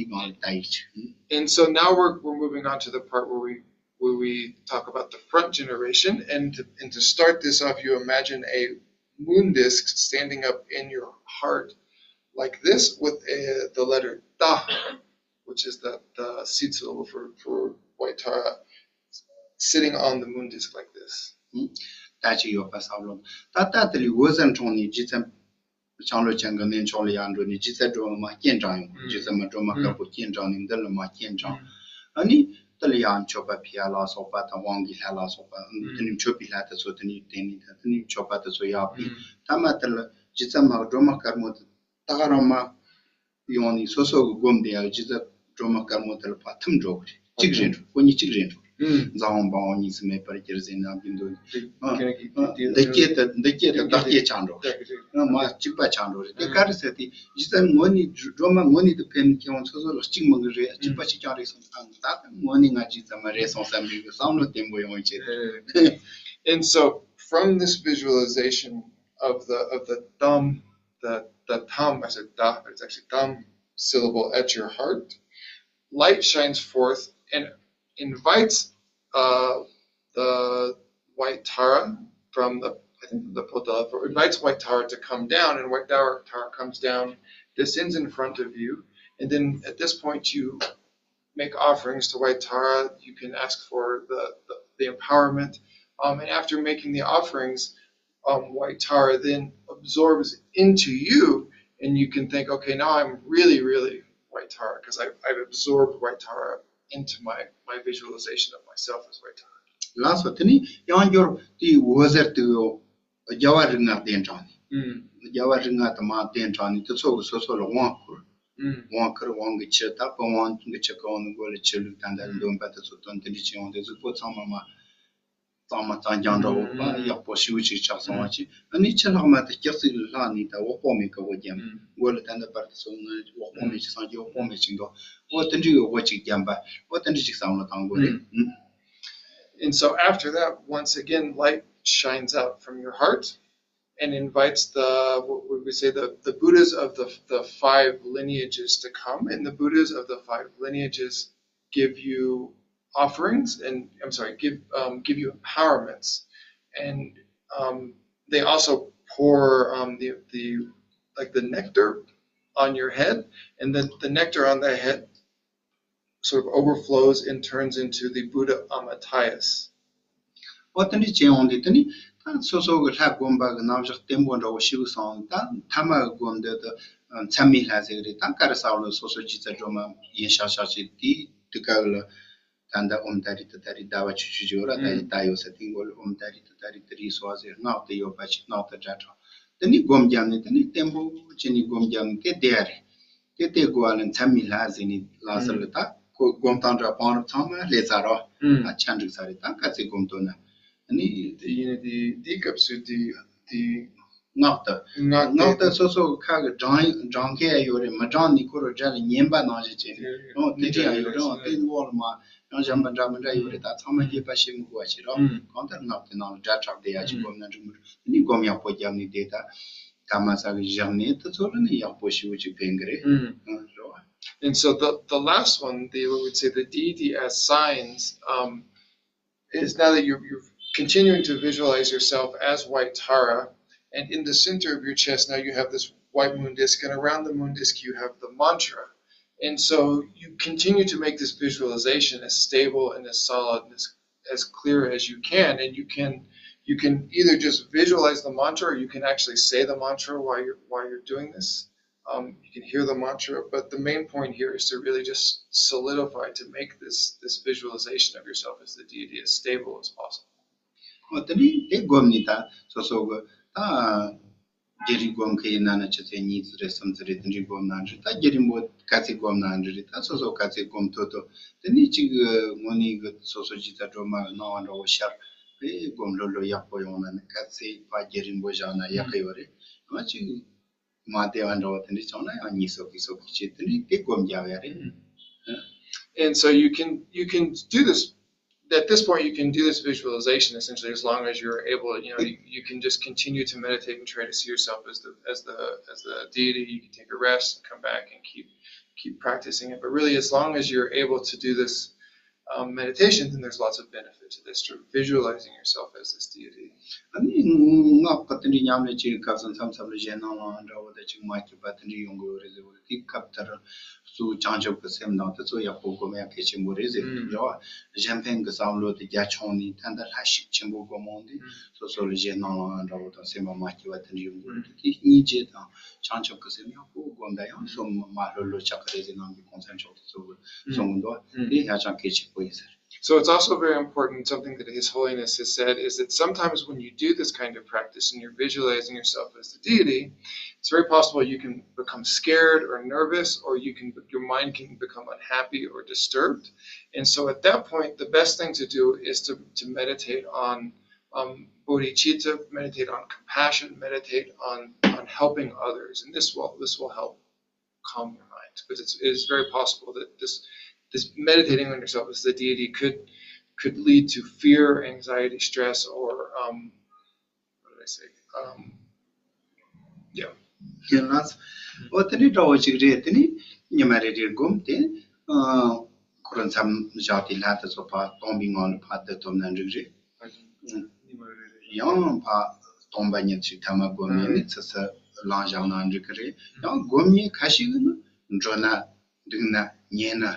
and so now we're, we're moving on to the part where we where we talk about the front generation, and to, and to start this off, you imagine a moon disk standing up in your heart like this with a, the letter Ta. which is the, the seed syllable for, for White Tara, sitting on the moon disk like this. ད་ཅིག་ཡོད་པ་བསམ་བློ། ད་ལྟ་དེ་ལས་འོད་ཟེར་འཕྲོ་ནས་རྗེ་བཙུན་བྱང་ལོ་ཅན་གྱི་གནས་མཆོག་ལ་ཡར་འགྲོ་ནས་རྗེ་བཙུན་སྒྲོལ་མ་སྤྱན་དྲངས་ཡོང་། རྗེ་བཙུན་མ་སྒྲོལ་མ་དཀར་པོ་སྤྱན་དྲངས་ནས་འདི་ལ་མ་སྤྱན་དྲངས། ཨ་ནི་དེ་ལ་ཡང་མཆོད་པ་ཕུལ་ཡ་ལ་སོགས་པ་དང་དབང་གི་ལྷ་ལ་སོགས་པ་དེ་ནས་མཆོད་པའི་ལྷ་དེ་ཚོ་དེ་ནས་བསྟེན་ནས་ད་དེ་ནས་མཆོད་པ་དེ་ཚོ་ཡག་པས་མཐའ་མ་དེ་ལ་རྗེ་བཙུན་མ་སྒྲོལ་མ་དཀར་མོ་དེ་ད་ག་རང་མ་ཡོང་ནས་སོ་སོ་གི་སྒོམ་བསྡད་ཡ་རྗེ་བཙུན་སྒྲོལ་མ་དཀར་མོ་དེ་ལ་ཕར་ཐིམ་འགྲོ་གི་རེད། གཅིག་རེད་འགྲོ། ཁོ་གཉིས་གཅིག་རེད་འགྲོ། འཛམ་བུ་འབར་བ་གཉིས་སུ་མེད་པར་གྱུར་ཟེར་ན་བདེན་དོན། འདི་སྐད་དེ་འདི་སྐད་དེ་བདག་སྐད་ཆགས་འགྲོ་རེད། ང་མ་གཅིག་པ་ཆགས་འགྲོ་རེད། དེ་ག་རེ་ཟེར་དེ་རྗེ་བཙུན་དངོས་གནས་སྒྲོལ་མ་དངོས་གནས་དུ་ཕེབས་ནས་ཁྱེད་རང་ཚོ་ཚོ་ལ་གཅིག་མིན་གི་རེད། གཅིག་པ་གཅིག་རྐྱང་རེད་སོང་ཙང་ད་དངོས་གནས་ང་རྗེ་བཙུན་མ་རེད་སོང་བསམ་པའི་བསམ་བློ་བརྟན་པོ་ཡོང་ཆེད་དུ། And so, from this visualization of the of the tam, the the tam, I said da, but it's actually tam syllable at your heart, light shines forth and invites uh, the White Tara from the, I think the Potala, invites White Tara to come down, and White Tara, Tara comes down, descends in front of you, and then at this point you make offerings to White Tara. You can ask for the, the, the empowerment. Um, and after making the offerings, um, White Tara then absorbs into you, and you can think, okay, now I'm really, really White Tara, because I've, I've absorbmed White Tara into my, my visualization of myself as White Tara. ལགས་སོ། དེ་ནི་ཡང་བསྐྱར་དེའི་འོད་ཟེར་དེ་རྒྱལ་བ་རིགས་ལྔ་གདན་དྲངས་ནས། རྒྱལ་བ་རིགས་ལྔ་དེ་མར་གདན་དྲངས་ནས་དེ་ཚོ་གི་སོ་སོ་ལ་དབང་བསྐུར། དབང་བསྐུར། དབང་གི་ཆུ་དག་པོ་དབང་གི་ཆུ་གི་འོག་ནས་མགོ་ལ་ཆུ་བླུགས། ད་ལྟ་འདོན་པ་དེ་ཚོ་དོན་དེ་འདྲ་བྱས་ཡོང་དེ་གཟུགས་པོ་ཚང་མ་མ། གཙང་མ་གཙང་རྐྱང་འདྲ་བོ་པ་ཡག་པོ་ཞེ་པོ་ཅིག་ཆགས་སོང་བ་ཅིག་ཨ་ནི་ཆུ་ལྷག་མ་དེ་སྐྱག་རྫུན་ལྷག་ནས་ད་འོད་དཔག་མེད་ཀྱི་འོད་རྒྱབ། མགོ་ལ་ད་ལྟ་བར་དུ་སོང་ངས་འོད་དཔག་མེད་ཅིག་སངས་རྒྱས་འོད་དཔག་མེད་ཅིག་འདུག་འོ་དེ་འདྲའི་འོད་ཅིག་རྒྱབ་པ། འོ་དེ་འདྲ་ཅིག་བསམ་བློ་བཏང་དགོས་རེད། And so after that, once again, light shines out from your heart and invites the, what would we say, the, the Buddhas of the, the five lineages to come. And the Buddhas of the five lineages give you offerings and, I'm sorry, give, um, give you empowerments. And um, they also pour um, the, the, like the nectar on your head, and then the nectar on the head sort of overflows and turns into the Buddha Amitayas. འོ་དེ་འདྲ་བྱས་ཡོང་དུས་དེ་ནི་ད་སོ་སོ་གི་ལྷ་བསྒོམ་པ་གི་རྣམ་གཞག་བརྟན་པོ་འདྲ་བོ་ཞིག་སོང་། ད་ཐ་མ་གི་སྒོམ་འདོད་དུ་མཚན་མའི་ལྷ་ཟེར་གི་རེད། ད་ག་རེ་ཟེར་བ་ལ་སོ་སོ་རྗེ་བཙུན་སྒྲོལ་མ་ཡིན་ཤག་ཤག་ཅིག་དེའི་དུས་སྐབས་ལ་ད་ལྟ་ཨོཾ་ཏཱ་རེ་ཏུཏྟཱ་རེ་ཟླ་བ་ཆུ་ཆུ་ཅིག་ཡོད་ར། ད་ཡི་ད་ཡོད་ས་དེ་མགོ་ལ་ཨོཾ་ཏཱ་རེ་ཏུཏྟཱ་རེ་ཏུ་རེ་སྭཱ་ཧཱ་ཟེར་སྔགས་དེ་ཡོད་པ་ཅིག་སྔགས་དེ་སྒྲ་གྲགས། དེ་ནི་སྒོམ་བརྒྱབ་ནས་དེ་ནི་བརྟན་པོ་བྱས་ནས་སྒོམ་བརྒྱབ་ནས་དེ་བསྡད་ཡ་རེད། དེ་དེ་དགོས་པ་ལ་མཚན་མའི་ལྷ་ཟེར་ནས་ལྷ་ཟེར་གི་ད་ཁོ་སྒོམ་སྟངས་འདྲ་བང་རིམ་ཚང་མ་སླེབས་ཚར་རོ། ཨ་ཆ་འགྲིག་ཚར་རེད། ད་ག་ཚོད་སྒོམ་ཐུབ་ན། ཨ་ནི་དེ་ཡིན་ན་དེ་དེའི་སྐབས་སུ་དེ་དེ་སྔགས་དེ་སྔགས་དེ་སྔགས་དེ་སོ་སོ་ཁ་གི་བགྲང་བགྲང་མཁན་ཡང་ཡོད་རེད། མི་བགྲང་ནས་ཁོ་རང་སྒྲ་ལ་ཉན་པ་ནང་བཞིན་བྱས་ནས་ཨོ་དེ་འདྲ་ཡང་ཡོད་རེད། ཨོ་དེ་འོག་ལ་མ་ཡང་གཞན་པ་འདྲ་མི་འདྲ་ཡོད་རེད། ད་ཚང་མ་རྒྱས་པ་བཤད་མི་དགོས་པ་བྱེད་རོགས། གང་ལྟར་སྔགས་དེ་ནང་ལ་སྒྲ་གྲགས་བསྡད་ཡ་ཅིག་སྒོམ་ན་འགྲིག་མི་འགྲིག་དེ་ནི་སྒོམ་ཡག་པོ་བརྒྱབ་ནས་བསྡད་ད། ད་མ་ཟ་གི་བཞག་ནས་དེ་ཚོ་ལ་ནི་ཡག་པོ་ཞེ་པོ་ཅིག་ཕན་གི་རེད། ཨང་། རེད་བ། And so the, the last one, the, we would say the deity as signs, um, is now that you're, you're continuing to visualize yourself as White Tara, and in the center of your chest now you have this white moon disk, and around the moon disk you have the mantra. And so you continue to make this visualization as stable and as solid and as as clear as you can, and you can you can either just visualize the mantra, or you can actually say the mantra while you're while you're doing this. Um, you can hear the mantra, but the main point here is to really just solidify, to make this this visualization of yourself as the deity as stable as possible. ཨོ་དེ་ནི་དེ་སྒོམ་ནི་ད་སོ་སོ་གི་ད་བརྒྱུད་རིམ་སྒོམ་མཁན་ཡིན་ན་ན་ཆུ་ཚོད་གཉིས་ཙམ་རེད་གསུམ་ཙམ་རེད། དེ་འདྲའི་སྒོམ་ན་འགྲིག་ད་བརྒྱུད་རིམ་པོ་ག་ཚོད་སྒོམ་ན་འགྲིག་རེད། ད་སོ་སོ་ག་ཚོད་སྒོམ་ཐུབ་ཐུབ་དེ་ནི་གཅིག་དངོས་གནས་གི་སོ་སོ་རྗེ་བཙུན་སྒྲོལ་མ་གི་སྣང་བ་འདྲ་བོ་ཤར་བས་སྒོམ་ལྷོད་ལྷོད་ཡག་པོ་ཡོང་ན་ནི་ག་ཚོད་ཕར་བརྒྱུད་རིམ་པོ་བཞག་ན་ཡག་གི་ཡོད་རེད། ཡང་གཅིག་མ་བདེ་བ་འདྲ་བོ་དེ་འདྲ་བྱུང་ན་ཡང་གཉིད་སོག་གི་སོག་གི་བྱེད་དེ་ནི་དེ་སྒོམ་རྒྱག་ཡ་རེད། And so you can you can do this at this point, you can do this visualization essentially as long as you're able. You know, you, you can just continue to meditate and try to see yourself as the as the as the deity. You can take a rest and come back and keep keep practicing it. But really, as long as you're able to do this, um, meditation, then there's lots of benefit to this, to visualizing yourself as this deity. ཨ་ནི་སྔགས་ཀྱི་དེ་འདྲའི་ཉམས་ལེན་བྱེད་སྐབས་སུ་མཚམས་མཚམས་ལ་གཞན་སྣང་ལའང་འདྲ་བོ་དང་ཅིག་མ་སྐྱིད་པ་དེ་འདྲའི་ཡོང་གི་ཡོད་རེད་ཟེར་བ་རེད། དེའི་སྐབས་དེར་གཙོ་བོ་བྱང་ཆུབ་ཀྱི་སེམས་དང་དེ་ཚོ་ཡག་པོ་སྒོམ་ཡག་གལ་ཆེན་པོ་རེད་ཟེར་གི་འདུག་ཡོད། གཞན་ཕན་གྱི་བསམ་བློ་དེ་རྒྱ་ཆུང་ནས་ད་ལྟ་ལྷ་ཞིབ་ཆེན་པོ་སྒོམ་འོང་དུས་སོ་སོ་ལ་གཞན་སྣང་ལའང་འདྲ་བོ་དང་སེམས་པ་མ་སྐྱིད་པ་དེ་འདྲ་ཡོང་གི་རེད། དེ་སྙིང་རྗེ་དང་བྱང་ཆུབ་ཀྱི་སེམས་ཡག་པོ་སྒོམ་ད་ཡང་སོ་མ་ལྷོད་ལྷོད་ཆགས་ཀྱི་རེད་ཟེར་ནང་གི་གོང་ས་མཆོག་གིས་གཙོ་བོ་གསུང་གི་འདུག་དེ་ཧ་ཅང་གལ་ཆེན་པོ་ཡིན་ཟེར། So it's also very important, something that His Holiness has said, is that sometimes when you do this kind of practice and you're visualizing yourself as the deity, it's very possible you can become scared or nervous, or you can your mind can become unhappy or disturbed. And so at that point, the best thing to do is to, to meditate on um, bodhicitta, meditate on compassion, meditate on, on helping others, and this will this will help calm your mind, because it's, it's very possible that this this meditating on yourself as the deity could could lead to fear, anxiety, stress, or um, what did I say? Um, yeah. ཡིན་ལགས། འོ་དེ་འདྲའི་འདྲ་བོ་ཅིག་རེད། དེ་ནི་ཉི་མ་རེ་རེར་སྒོམ་དེ་ཨ་ཁོ་རང་མཚམས་བཞག་དེ་ལྷ་དེ་ཚོ་ཕར་སྟོང་པའི་ངང་ལ་ཕར་བསྡད་ཐུབ་ན་འགྲིག་རེད། ཡང་ཕར་སྟོང་པ་ཉིད་ཅིག་ཐ་མ་སྒོམ་ནས་ནི་ཚུར་ཚུར་ལངས་བཞག་ན་འགྲིག་གི་རེད། ཡང་སྒོམ་མཁན་ཁ་ཤས་ཀྱིས་ནི་འགྲོ་ན་འདུག་ན་ཉལ་ན་ལྷ་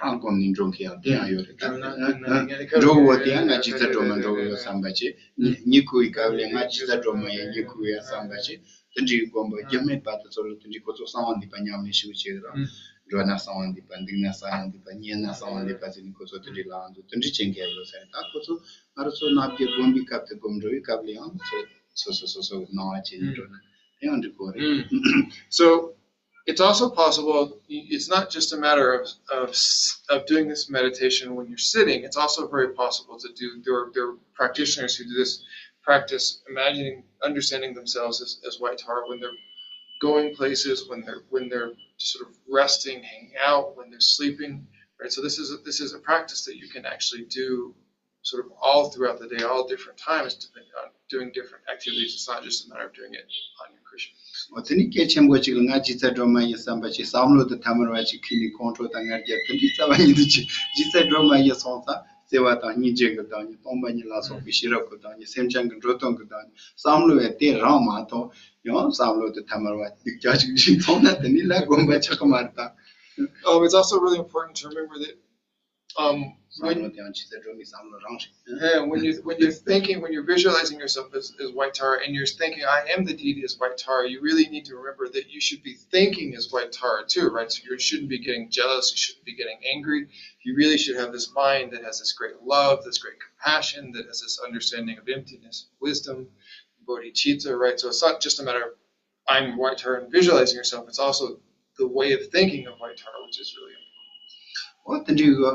རང་སྒོམ་ནས་འགྲོ་མཁན་ཡང་དེ་ཡང་ཡོད་རེད། ད་འགྲོ་འོ་དེ་ཡང་ང་ཇི་ལྟར་འགྲོ་མ་འགྲོ་གི་ཡོད་བསམ་པ་བྱེད། ཉི་ཉི་ཁུ་བའི་སྐབས་ལས་ང་ཇི་ལྟར་འགྲོ་མ་ཡིན་ཉི་ཁུ་ཡང་བསམ་པ་བྱེད། དེ་འདྲའི་སྒོམ་པ་རྒྱུ་མེད་པ་དེ་ཚོ་ལ་དེ་འདྲའི་ཁོ་ཚོ་གསང་བ་འདུས་པ་ཉམས་ལེན་ཞུ་བྱེད་ར། འགྲོ་ན་གསང་བ་འདུས་པ་འདུག་ན་གསང་བ་འདུས་པ་ཉལ་ན་གསང་བ་འདུས་པ་ཟེར་ནས་ཁོ་ཚོ་དེ་འདྲའི་ལའང་འདུག་དེ་འདྲའི་བྱེད་མཁན་ཡོད་ས་རེད། ད་ཁོ་ཚོ་ང་རང་ཚོ་ནམ་རྒྱུན་སྒོམ་པའི་སྐབས་དེ་སྒོམ་འགྲོ་བའི་སྐབས་ལ་ཡང་སོ་སོ་སོ་སོ་སོ་སྣང་བ་བྱེད་ནས་འགྲོ་ན་དེ་ཡང་འགྲིག་གི་རེད། So it's also possible, it's not just a matter of, of, of doing this meditation when you're sitting, it's also very possible to do, there are, there are practitioners who do this practice, imagining, understanding themselves as, as white tar when they're going places, when they're, when they're sort of resting, hanging out, when they're sleeping, right? So this is a, this is a practice that you can actually do sort of all throughout the day, all different times, depending on doing different activities. It's not just a matter of doing it on your cushion. འོ་དེ་ནི་གལ་ཆེན་པོ་ཅིག་ལ་ང་ཇི་ལྟར་འགྲོ་མ་ཡིན་བསམ་པ་ཅིག་བསམ་བློ་དེ་ཐ་མལ་བ་ཅིག་ཁུར་ནས་ཁོང་ཁྲོ་དང་ང་རྒྱལ་དེ་འདྲའི་རྩ་བ་ཉིད་དུ་ཅིག་ཇི་ལྟར་འགྲོ་མ་ཡིན་སོང་ཙང་བརྩེ་བ་དང་སྙིང་རྗེ་གི་བདག་ཉིད་སྟོང་པ་ཉིད་ལ་སོགས་པའི་ཤེས་རབ་ཀྱི་བདག་ཉིད་སེམས་ཅན་གྱི་འགྲོ་དོན་གྱི་བདག་ཉིད་བསམ་བློ་ཡང་དེ་རང་མ་གཏོགས་ཡང་བསམ་བློ་དེ་ཐ་མལ་བ་སྡུག་ཅག་ཅིག་བྱས་སོང་ན་དེ་ནི་ལ་སྒོམ་པ་ཆགས་ཀྱི་མ་རེད་ད། Oh, it's also really important to remember that um, when, yeah, when you when you're thinking, when you're visualizing yourself as, as white tar, and you're thinking, "I am the deity as white tar," you really need to remember that you should be thinking as white tar too, right? So you shouldn't be getting jealous. You shouldn't be getting angry. You really should have this mind that has this great love, this great compassion, that has this understanding of emptiness, wisdom, bodhicitta, right? So it's not just a matter of I'm white tar and visualizing yourself. It's also the way of thinking of white tar, which is really important. འོ་དེ་འདྲའི་གི་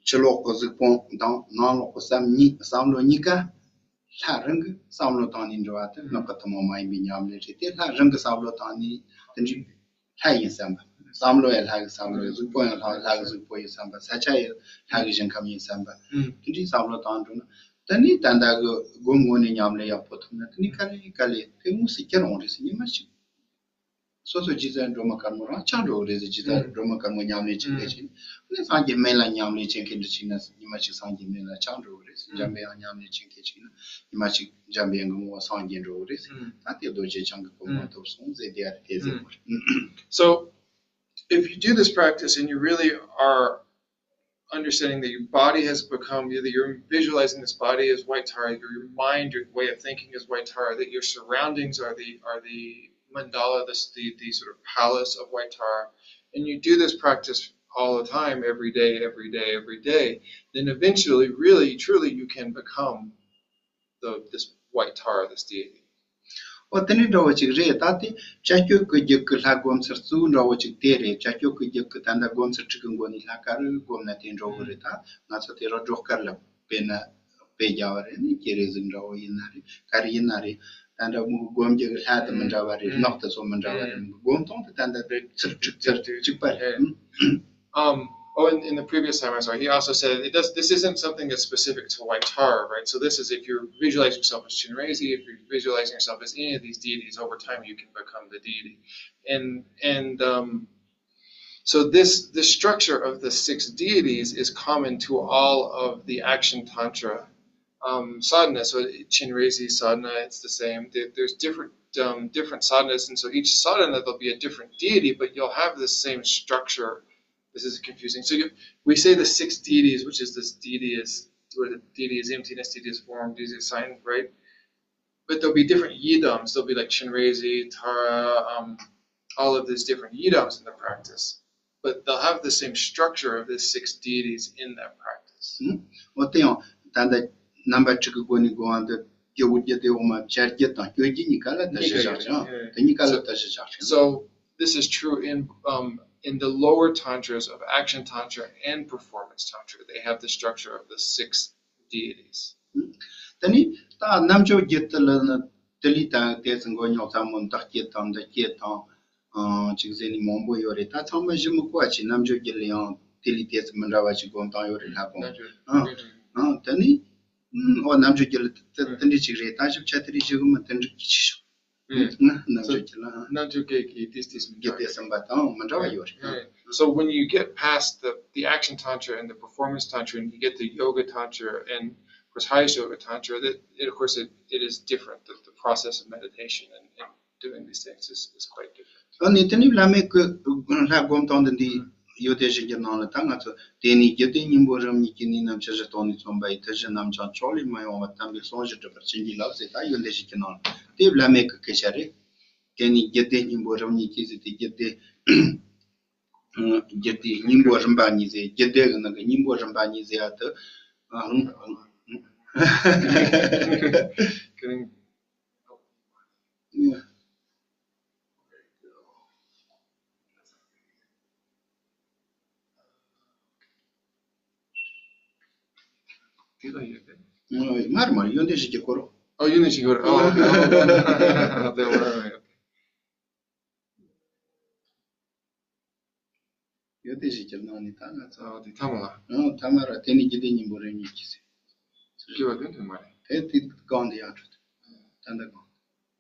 ཕྱི་ལོགས་ཀྱི་གཟུགས་ཕུང་དང་ནང་ལོགས་ཀྱི་བསམ་གཉིས་བསམ་བློ་གཉིས་ཀ་ལྷ་རང་གི་བསམ་བློ་བཏང་ནས་འགྲོ་བ་དེ་ནག་གི་ཐུན་མོང་མ་ཡིན་པའི་ཉམས་ལེན་རེད་དེ། ལྷ་རང་གི་བསམ་བློ་བཏང་ནས་དེ་འདྲའི་ལྷ་ཡིན་བསམ་པ། བསམ་བློ་ཡང་ལྷ་གི་བསམ་བློ་ཡིན། གཟུགས་པོ་ཡང་ལྷ་ལྷ་གི་གཟུགས་པོ་ཡིན་བསམ་པ། ས་ཆ་ཡང་ལྷ་གི་ཞིང་ཁམས་ཡིན་བསམ་པ། དེ་འདྲའི་བསམ་བློ་བཏང་འགྲོ་ན་དེ་ནས་ད་ལྟ་གི་སྒོམ་ངོ་ནས་ཉམས་ལེན་ཡག་པོ་ཐུབ་ན་དེ་ནས་ག་ལེ་ག་ལེ་དེ་དངོས་སུ་ཁྱེར་འོང་རེད་ཟེར། ཉི་མ་ཞིག་སོ་སོ་ཇི་ལྟར་སྒྲོལ་མ་དཀར་མོ་རང་ཆགས་འགྲོ་གི་རེད་ཟེར། ཇི་ལྟར་སྒྲོལ་མ་དཀར་མོ་ཉམས་ལེན་བྱེད་མཁན་ཞིག་ནི་སངས་རྒྱས་སྨན་བླ་ཉམས་ལེན་བྱེད་མཁན་འདྲ་ཞིག་ན་ཉི་མ་ཞིག་སངས་རྒྱས་སྨན་བླ་ཆགས་འགྲོ་གི་རེད་ཟེར། འཇམ་དཔལ་དབྱངས་ཉམས་ལེན་བྱེད་མཁན་ཞིག་ན་ཉི་མ་ཞིག་འཇམ་དཔལ་དབྱངས་ཀྱི་ངོ་བོ་སངས་རྒྱས་འགྲོ་གི་རེད་ཟེར། ད་དེ་རྡོ་རྗེ་འཆང་གི་གོ་འཕང་ཐོབ་སོང་ཟེར་དེ་ཡ་རེད་དེ་ཟེར་བ་རེད། So if you do this practice and you really are understanding that your body has become, that you're visualizing this body as white tar, your, your mind, your way of thinking is white tar, that your surroundings are the are the mandala, this the, the sort of palace of white tar, and you do this practice all the time, every day, every day, every day, then eventually, really, truly, you can become the this white tar, this deity. འོ་དེ་ནི་འདྲ་བོ་ཅིག་རེད། ད་དེ་བྱ་སྤྱོད་ཀྱི་རྒྱུད་ཀྱི་ལྷ་སྒོམ་ཚུལ་གཙོ་བོ་འདྲ་བོ་ཅིག་དེ་རེད། བྱ་སྤྱོད་ཀྱི་རྒྱུད་ཀྱི་ད་ལྟ་སྒོམ་ཚུལ་ཁྲིད་ཀྱི་མགོ་ནས་ལྷ་ག་རུ་སྒོམ་ན་དེ་འགྲོ་གི་རེད། ད་ང་ཚོ་དེ་རུ་སྒྲོག་དཀར་ལ་དཔེར་ན་དཔེ་རྒྱག་པ་རེད་ནི་སྐྱེ་རེ་གཟུགས་འདྲ་བོ་ཡིན་ན་རེད། ག་རེ་ཡིན་ན་རེད། ད་ལྟ་མོ་སྒོམ་རྒྱུ་གི་ལྷ་དེ་མི་འདྲ་བ་རེད། ནག་དེ་ཚོ་མི་འདྲ་བ་རེད། སྒོམ་སྟངས་དེ་ད་ལྟ་དེ་ཚུལ་ཁྲིད་ཚུལ་གཅིག་པ་རེད། Um, oh, in, in the previous time I saw, he also said it does. This isn't something that's specific to White Tara, right? So this is if you're visualizing yourself as Chinrezi, if you're visualizing yourself as any of these deities, over time you can become the deity. And and um, So this the structure of the six deities is common to all of the action tantra um, sadhana. So Chinrezi sadhana, it's the same. There, there's different um, different sadhanas, and so each sadhana there'll be a different deity, but you'll have the same structure. This is confusing. So you, we say the six deities, which is this deity is where the deity is emptiness, deity is form, deity is sign, right? But there'll be different yidams. There'll be like Chinrezi, Tara, um, all of these different yidams in the practice. But they'll have the same structure of the six deities in that practice. ཨོ་དེ་ཡང་ད་ལྟ་རྣམ་པ་དྲུག་གི་སྒོ་ནས་དགོངས་པ་འདི་རྒྱལ་པོ་རྒྱུད་སྡེ་འོག་མ་བྱ་རྒྱུད་དང་སྤྱོད་རྒྱུད་གཉིས་ཀ་ལ་བརྟག་དཔྱད་བཞག་ཅིང་དེ་གཉིས་ཀ་ལ་བརྟག་དཔྱད་བཞག་ཅིང་། So this is true in um, in the lower tantras of action tantra and performance tantra. They have the structure of the six deities. དེ་ནི་ད་རྣམ་ཅོ་རྒྱུད་དུ་ལ་ནི་དེ་ལས་ད་དེ་ཚོ་མགོ་རྙོག་ཚ་མོ་འདི་སྐྱེད་དང་འདི་སྐྱེད་དང་ཅིག་ཟེར་ནི་མང་པོ་ཡོད་རེད། ད་ཚང་མ་གཞི་མི་གོ་བ་ཅིག་རྣམ་ཅོ་རྒྱུད་ལ་ཡང་དེ་ལས་དེ་ཚོ་མི་འདྲ་བ་ཅིག་སྒོམ་སྟངས་ཡོད་རེད་ལྷ་སྒོམ་ཨང་ཨང་དེ་ནི་ཨོ་རྣམ་ཅོ་རྒྱུད་ལ་དེ་འདྲ་ཅིག་རེད། ད་ཞིབ་ཆ་དེ་རིགས་ཞིག་གི་མི་དེ་འགྲིག་གི་ཆེ་ཤོས། ང་རྣམ་ཅོ་རྒྱུད་ལ་རྣམ་ཅོ་རྒྱུད་ཀྱི་དེ་དེ་མི་འདྲ་བ་ཡོད་རེད། So when you get past the, the action tantra and the performance tantra and you get the yoga tantra and of course highest yoga tantra, that it, of course it, it is different. The, the process of meditation and, and doing these things is, is quite different. ཨ་ནི་དེ་ནི་བླ་མེད་ཀྱི་ལྷ་སྒོམ་སྟངས་འདི་འདི་ཡོན་ཏན་གཞིར་གྱུར་ནང་ལ་ད་ང་ཚོ་དེ་ནི་རྒྱུད་སྡེ་སྙིང་པོ་རབ་གཉིས་ཀྱི་ནི་རྣམ་ཅོ་བཞི་སྟོང་ནས་མཚོན་པ་ཡི་མཐུ་བཞི་རྣམ་བྱང་ཕྱོགས་ལས་མི་གཡོ་བ་དམ་པའི་གསུང་བཞིན་སྒྲུབ་པར་བྱིན་གྱིས་བརླབ་ཟེར། ད་ཡོན་ཏན་གཞིར་གྱུར་ནང་ལ་དེ་བླ་མེད་ཀྱི་སྐད་ཆ་རེད། དེ་ནི་རྒྱུད་སྡེ་སྙིང་པོ་རབ་གཉིས་ཀྱི་ཟེར་དེ་རྒྱུད་སྡེ་རྒྱུད་སྡེ་སྙིང་པོ་རིམ་པ་གཉིས་ཟེར། རྒྱུད་སྡེ་གི་ནང་གི་སྙིང་པོ་རིམ་པ་གཉིས་ཟེར་ཡ་དེ་ཨང་ཨང་། དེ་ལ་ཡོད་པས། ཨོ། མར་མར་ཡོན་ཏན་གཞིར་གྱུར་སྐོར། ཨོ་ཡོན་ཏན་གཞིར་གྱུར། ཨོ་ཨོ་ཨོ་ཨོ། ཡོན་ཏན་གཞིར་གྱུར་ནང་ནས་ད་ང་ཚོ། ཨོ་དེ་ཐ་མ་ལ། ཨོ་ཐ་མ་ར་དེ་ནི་རྒྱུད་སྡེ་སྙིང་པོ་རབ་གཉིས་ཀྱི་ཟེར། སྐྱེ་བ་དོན་དུ་མ་རེད། དེ་དེ་གང་དེ་ཡང་འཕྲོད་དེ། ད་ལྟ་གང་།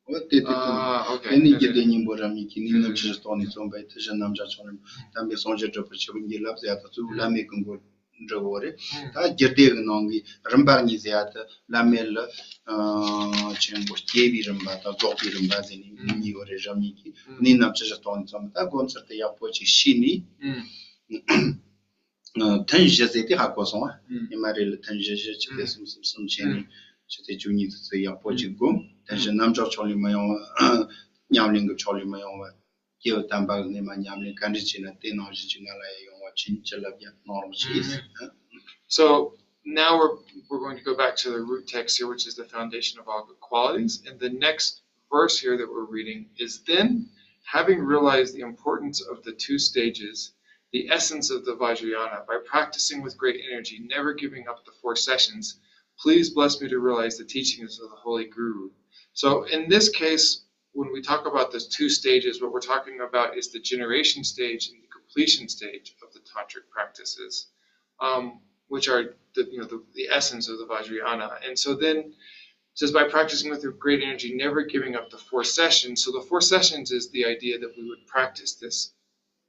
འོ་དེ་དེ་དེ། ཨ་ཨོ་ཁེ། དེ་ནི་རྒྱུད་སྡེ་སྙིང་པོ་རབ་གཉིས་ཀྱི་ནི་རྣམ་ཅོ་བཞི་སྟོང་ནས་མཚོན་པའི་མཐུ་བཞི་རྣམ་བྱང་ཕྱོགས་ལས་དམ་པའི་གསུང་བཞིན་སྒྲུབ་པར་བྱིན་གྱིས་བརླབ་ཟེར་ཡ་དང་གཙོ་བོ་བླ་མེད་ཀྱི་མགོ་འདྲི་དགོས་རེད། ད་རྒྱུད་སྡེ་གི་ནང་གི་རིམ་པ་གཉིས་ཟེར་ཡ་དེ་བླ་མེད་ལ་ཆེན་པོ་སྐྱེ་བའི་རིམ་པ་དང་རྫོགས་པའི་རིམ་པ་ཟེར་ནས་གཉིས་ཡོད་རེད། རབ་གཉིས་ཀྱི་ནི་རྣམ་ཅོ་བཞི་སྟོང་ནས་མཚོན་པ། ད་སྒོམ་ཚུལ་དེ་ཡག་པོ་ཅིག་ཤེས་ནས། ཐུན་བཞི་ཟེར་དེ་ཧ་གོ་སོང་བ། ཉི་མ་རེ་ལ་ཐུན་བཞི་བཞི་བཅུ་ཐེ་གསུམ་གསུམ་གསུམ་བྱས་ནས་བཅུ་ཐེ་བཅུ་གཉིས་ཙམ་ཡག་པོ་ཅིག་སྒོམ། ཐུན་བཞི་རྣམ་གཞག་ཕྱོགས་ལས་མི་གཡོ་བ། ཉམས་ལེན་གྱི་ཕྱོགས་ལས་མི་གཡོ་བ། སྐྱེས་བུ་དམ་པ་གི་ནས་མ་ཉམས་ལེན་ག་འདྲ་བྱས་ན་དེ་ནང་བཞིན་གྱི་ང་ལ་ཡང་ཡོང་བ་བྱིན་གྱིས་བརླབ་ཡ་གནང་རོགས་ཞེས། So now we're, we're going to go back to the root text here, which is the foundation of all good qualities. In the next verse here that we're reading is, then, having realized the importance of the two stages, the essence of the Vajrayana, by practicing with great energy, never giving up the four sessions, please bless me to realize the teachings of the Holy Guru. So in this case, when we talk about the two stages, what we're talking about is the generation stage and the completion stage of the tantric practices, um, which are the, you know, the, the essence of the Vajrayana. And so then, says, by practicing with great energy, never giving up the four sessions. So the four sessions is the idea that we would practice this.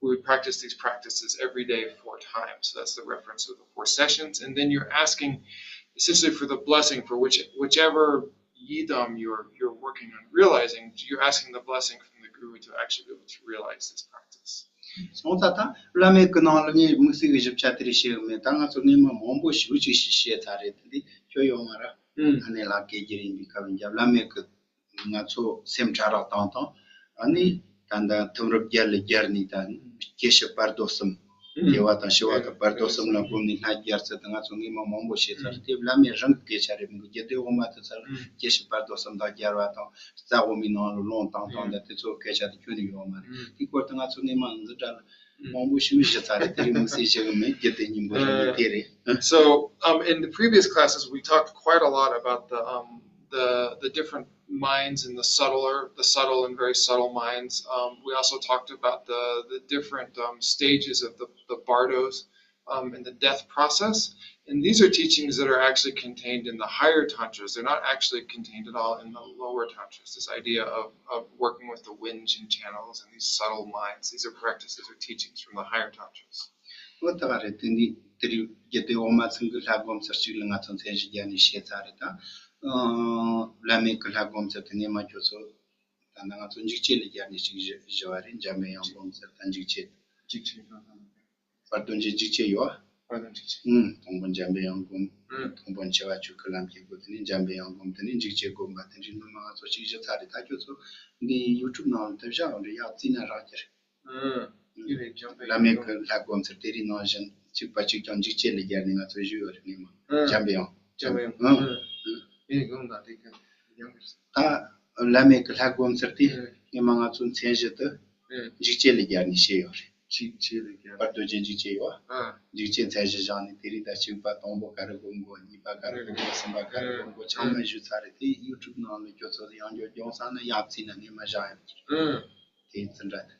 We would practice these practices every day four times. So that's the reference of the four sessions. And then you're asking, essentially, for the blessing for which, whichever yidam you're, you're working on realizing, you're asking the blessing from the guru to actually be able to realize this practice. སོང་ཙང་ད་བླ་མེད་ཀྱི་ནང་ལ་ངས་དམིགས་བསལ་གྱི་ཞིབ་ཆ་དེ་རིགས་བཤད་གི་མེད། ད་ང་ཚོ་སྔས་མ་མང་པོ་ཞིག་ཅིག་ཞིག་བཤད་ཚར་རེད། དེ་འདི་ཁྱོད་ཡོང་མ་ར། ཨ་ནེ་ལགས་སྐད་སྒྱུར་ཡིན་པའི་སྐབས་ཡིན་ཀྱང་བླ་མེད་ཀྱི་ང་ཚོ་སེམས་ཕྲ་རགས་བཏང་བཏང་ཨ་ནི་ད་ལྟ་ཐུམ་རབ་རྒྱལ་ལ་རྒྱལ་ནས་ད་སྐྱེ་ཤི་བར་དོ་གསུམ། སྐྱེ་བ་དང་ཤི་བ་དང་བར་དོ་གསུམ་ལ་བསྒོམས་ནས་ལྷ་རྒྱལ་ཚུལ་དང་ང་ཚོ་སྔས་མ་མང་པོ་བཤད་ཚར་རེད། དེ་བླ་མེད་རང་གི་སྐད་ཆ་རེད། མི་འགི་རྒྱུད་སྡེ་འོག་མ་དེ་ཚོ་ལ་སྐྱེ་ཤི་བར་དོ་གསུམ་དང་རྒྱལ་བ་དང་རྩ་འོག་མའི་ནང་ལ་ལོང་བཏང་བཏང་ད་དེ་ཚོ་སྐད་ཆ་དེ་ཁྱོན་ནས་ཡོད་མ་རེད། དེ་སྐོར་དུ་ང་ཚོ་སྔས་མ་འཛི་དྲ་ལ་མང་པོ་ཞིག་བཞི་ཚར་རེད། དེ་རིང་མི་སྲིད་བཞི་གི་མེད། རྒྱུད་སྡེ་སྙིང་པོ་རང་གི་དེ་རེད། So, um, in the previous classes, we talked quite a lot about the, um, the, the different minds and the subtler, the subtle and very subtle minds. Um, we also talked about the, the different, um, stages of the, the bardos, um, in the death process. And these are teachings that are actually contained in the higher tantras. They're not actually contained at all in the lower tantras. This idea of, of working with the wind and channels and these subtle minds, these are practices or teachings from the higher tantras. ཨོ་ད་ག་རེད། དེ་ནི་དེ་རིང་རྒྱལ་སྡེ་འོག་མ་ཚང་གི་ལྷ་སྒོམ་ཚར་གཅིག་ལ་ང་ཚོ་མཚན་གཞི་རྒྱག་ནས་བཤད་ཚར་རེད་ད། ཨ་བླ་མེད་ཀྱི་ལྷ་སྒོམ་ཚར་དེ་ནས་མ་ཁྱོད་ཚོ་ད་ནི་ང་ཚོ་འཇིགས་བྱེད་ལ་རྒྱག་ནས་ཅིག་བཞི་བཞི་བ་རེད། འཇམ་པའི་དབྱངས་སྒོམ་ཚར་དང་འཇིགས་བྱེད། འཇིགས་བྱེད་ཀྱང་དང་། བར་དོ་འཇིགས་འཇིགས་བྱེད་ཡོད། བར་དོ་འཇིགས་བྱེད། ཨུམ། དང་པོ་འཇམ་པའི་དབྱངས་སྒོམ། ཨུམ། དང་པོ་འཆི་བ་ཆོས་སྐུ་ལམ་གྱི་སྒོ། དེ་ནས་འཇམ་པའི་དབྱངས་སྒོམ། དེ་ནས་འཇིགས་བྱེད་སྒོམ་པ། དེ་འདྲའི་སྣོན་མ་ང་ཚོ་ཅིག་བཞི་ཚར་རེད། ད་ཁྱོད་ཚོ་འདི་ཡུ་ཊུབ་ནང་ལ་དེ་བཞག་འོང་རེད། ཡག་བརྩིས་ན་རག་གི་རེད། ཨུམ། ཡིན་རེད། འཇམ་པའི་བླ་མེད་ཀྱི་ལྷ་སྒོམ་ཚར་དེ་རིང་ནང་བཞིན་གཅིག་པ་གཅིག་ཀྱང་འཇིགས་བྱེད་ལ་རྒྱག་ནས་ང་ཚོ་བཞུགས་ཡོད་རེད། ངས་མ། ཨུམ། འཇམ་པའི་དབྱངས། འཇམ་པའི་དབྱངས། ཨུམ། ཨུམ། ཨུམ། ཡིན་གང་དང་དེ་གང་ཡང་གི་རེད། ད་བླ་མེད་ཀྱི་ལྷ་སྒོམ་ཚར་དེ། ཨུམ། ངས་མ་ང་ཚོ་མཚན་གཞི་དུ་ཨུམ། འཇིགས་བྱེད་ལ་རྒྱག་ནས་བཤད་ཡོད་རེད། འཇིགས་བྱེད་ལ་རྒྱག་བར་དོ་རྗེ་འཇིགས་བྱེད་ཡོད། ཨ། འཇིགས་བྱེད་མཚན་གཞི་བཞག་ནས་དེ་རིང་ད་གཅིག་པ་དང་པོ་ག་རེ་སྒོམ་དགོས། གཉིས་པ་ག་རེ་སྒོམ་དགོས། གསུམ་པ་ག་རེ་སྒོམ་དགོས། ཚང་མ་ཞུས་ཚར་རེད། དེ་ཡུ་ཊུབ་ནང་ལ་ཁྱོད་ཚོ་ཡང་བསྐྱར་སྦྱོང་ས་ན་ཡག་བརྩིས་ན་ནས་མ་བཞག་ཡོད་ཀྱི་རེད། ཨུམ། དེ་ཚོ་འདྲ་དེ།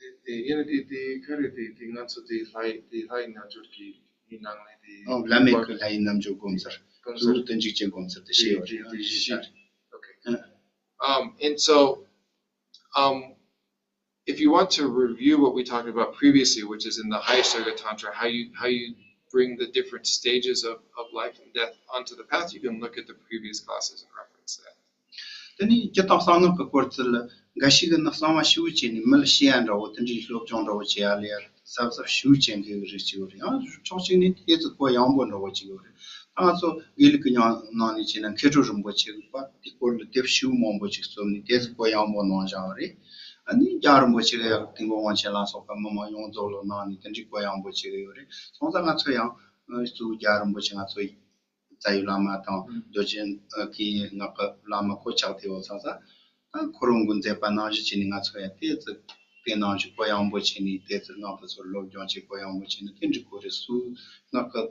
དེ་དེ་ཡིན་ན་དེ་དེ་ག་རེ་དེ་དེ་ང་ཚོ་དེ་ལྷ་ཡི་དེ་ལྷ་ཡི་རྣལ་འབྱོར་གྱི་ནང་ནས་དེ། ཨོ་བླ་མེད་ཀྱི་ལྷ་ཡི་རྣལ་འབྱོར་སྒོམ་ཚར། སྒོམ་ཚར། གཙོ་བོ་དོན་འཇིགས་བྱེད་སྒོམ་ཚར་དེ་བཤད་ཡོད་རེད། དེ་དེ་བཤད་ཚར། Okay. ཨ། Um, and so, um, if you want to review what we talked about previously, which is in the Hayasagga Tantra, how you how you bring the different stages of, of life and death onto the path, you can look at the previous classes and reference that. དེ་ནི་སྤྱིར་བཏང་གསང་སྔགས་ཀྱི་སྐོར་ཚུལ་ལ་འགའ་ཞིག་གིས་ནི་གསང་བ་ཞེ་པོ་བྱས་ནས་མི་ལ་བཤད་ཡ་འདྲ་བོ་དེ་འདྲའི་སློབ་སྦྱོང་འདྲ་བོ་བྱེད་ཡ་ལ་ཡ་གཟབ་གཟབ་ཞེ་པོ་བྱེད་མཁན་གྱི་རིགས་ཅིག་ཡོད་རེད། ཡང་ཕྱོགས་གཅིག་ནས་དེ་ཚོ་གོ་ཡངས་པོ་འདྲ་བོ་ཅིག་ཡོད་རེད། ད་ང་ཚོ་དགེ་ལུགས་ཀྱི་ཉམས་ནང་ནས་བྱས་ན་མཁས་གྲུབ་རིན་པོ་ཆེ་གིས་པ་དེ་སྐོར་ལ་དེབ་ཞེ་པོ་མང་པོ་ཅིག་རྩོམ་ནས་དེ་ཚོ་གོ་ཡངས་པོ་གནང་བཞག་པ་རེད། ཨ་ནི་རྒྱལ་བ་རིན་པོ་ཆེ་གིས་ཡང་དུས་འཁོར་དབང་ཆེན་ལ་སོགས་པ་མི་མང་ཡོངས་རྫོགས་ལ་གནང་ནས་དེ་འདྲའི་གོ་ཡངས་པོ་བྱེད་ཀྱི་ཡོད་རེད། སོང་ཙང་ང་ཚོ་ཡང་གཙོ་བོ་རྒྱལ་བ་རིན་པོ་ཆེ་ང་ཚོ་རྩ་བའི་བླ་མ་དང་ཨུམ། རྡོ་རྗེ་གི་སྔགས་ཀྱི་བླ་མ་གོ་ཆག་དེ་ཡོད་ཙང་ཙང་། ད་ཁོ་རང་གི་མཛད་པ་ནང་བཞིན་བྱས་ནས་ང་ཚོ་ཡང་དེ་ཚོ་དེ་ནང་བཞིན་གོ་ཡངས་པོ་བྱས་ནས་དེ་ཚོ་སྔགས་དེ་ཚོ་སློབ་སྦྱོང་བྱས་གོ་ཡངས་པོ་བྱས་ནས་དེ་འདྲ་གོ་རེད། སུ་སྔགས་ཀྱི་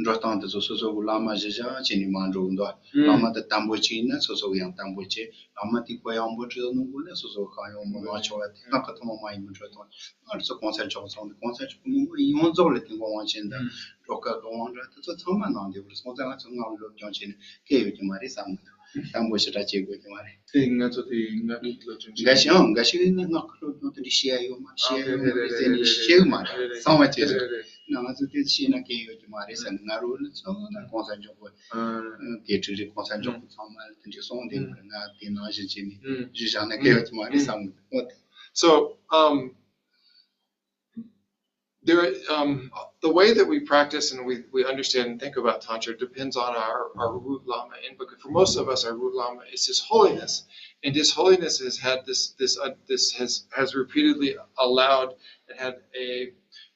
འགྲོ་སྟངས་དེ་ཚོ་སོ་སོ་གི་བླ་མ་གཞི་བཞག་བྱས་ནས་མ་འགྲོ་གི་འདུག་ཨུམ། བླ་མ་དེ་དམ་པོ་ཅིག་ཡིན་ན་སོ་སོ་གི་ཡང་དམ་པོ་བྱས། བླ་མ་དེ་གོ་ཡངས་པོ་ཁྲིད་གནང་དགོས་ན་སོ་སོ་གང་ཡོང་མི་གནང་ཆོག་པ་དེ་སྔགས་ཀྱི་ཐོག་མ་མ་ཡིན་པའི་འགྲོ་སྟངས། སྔར་སོ་གོང་ས་མཆོག་ཚང་ནི་གོང་ས་མཆོག་གི་མི་མང་ཡོངས་རྫོགས་ལ་དུས་འཁོར་དབང་ཆེན་དང་ཨུམ། སྒྲོལ་དཀར་གི་དབང་འདྲ་དེ་ཚོ་ཚང་མ་གནང་བསྡད་པ་རེད། སོང་ཙང་ང་ཚོ་སྔགས་སློབ་སྦྱོང་བྱས་ནས་སྐད་ཡོད་ཀྱི་མ་རེད་བསམ་གི་འདུག་དང་པོ་ཞེ་དྲག་བྱེད་དགོས་ཀྱི་མ་རེད། དེ་ང་ཚོ་དེ་སྔགས་ཀྱི་སློབ་སྦྱོང་བྱེད། འགའ་ཞིག་ཨང་འགའ་ཞིག་ནི་སྔགས་ཀྱི་སློབ་སྦྱོང་དེ་འདྲ་བྱེད་ཡ་ཡོད་མ་རེད། བྱེད་ཡ་ཡོད་མ་རེད་ཟེར་ནས་བཤད་གི་མ་རེད། གསང་བ་བྱས་ཟེར། ང་ཚོ་དེ་བཤད་ན་སྐད་ཡོད་ཀྱི་མ་རེད་ཟེར་ནས། ང་རང་ནི་ཚོ་ན་གོང་ས་མཆོག་གི་སྐད་འཕྲིན་རེད། གོང་ས་མཆོག་གི་ཚང་མ་ལ་དེ་འདྲ་གསུངས་བསྡད་པ་རེད། ང་དེ་ནང་བཞིན་བྱས་ནས་ཞུས་བཞག་ན་སྐད་ཡོད་ཀྱི་མ་རེད་བསམ་གི་འདུག So, um, there, um, the way that we practice and we, we understand and think about Tantra depends on our, our root Lama. And because for most of us, our root Lama is His Holiness. And His Holiness has had this, this, uh, this has, has repeatedly allowed and had a,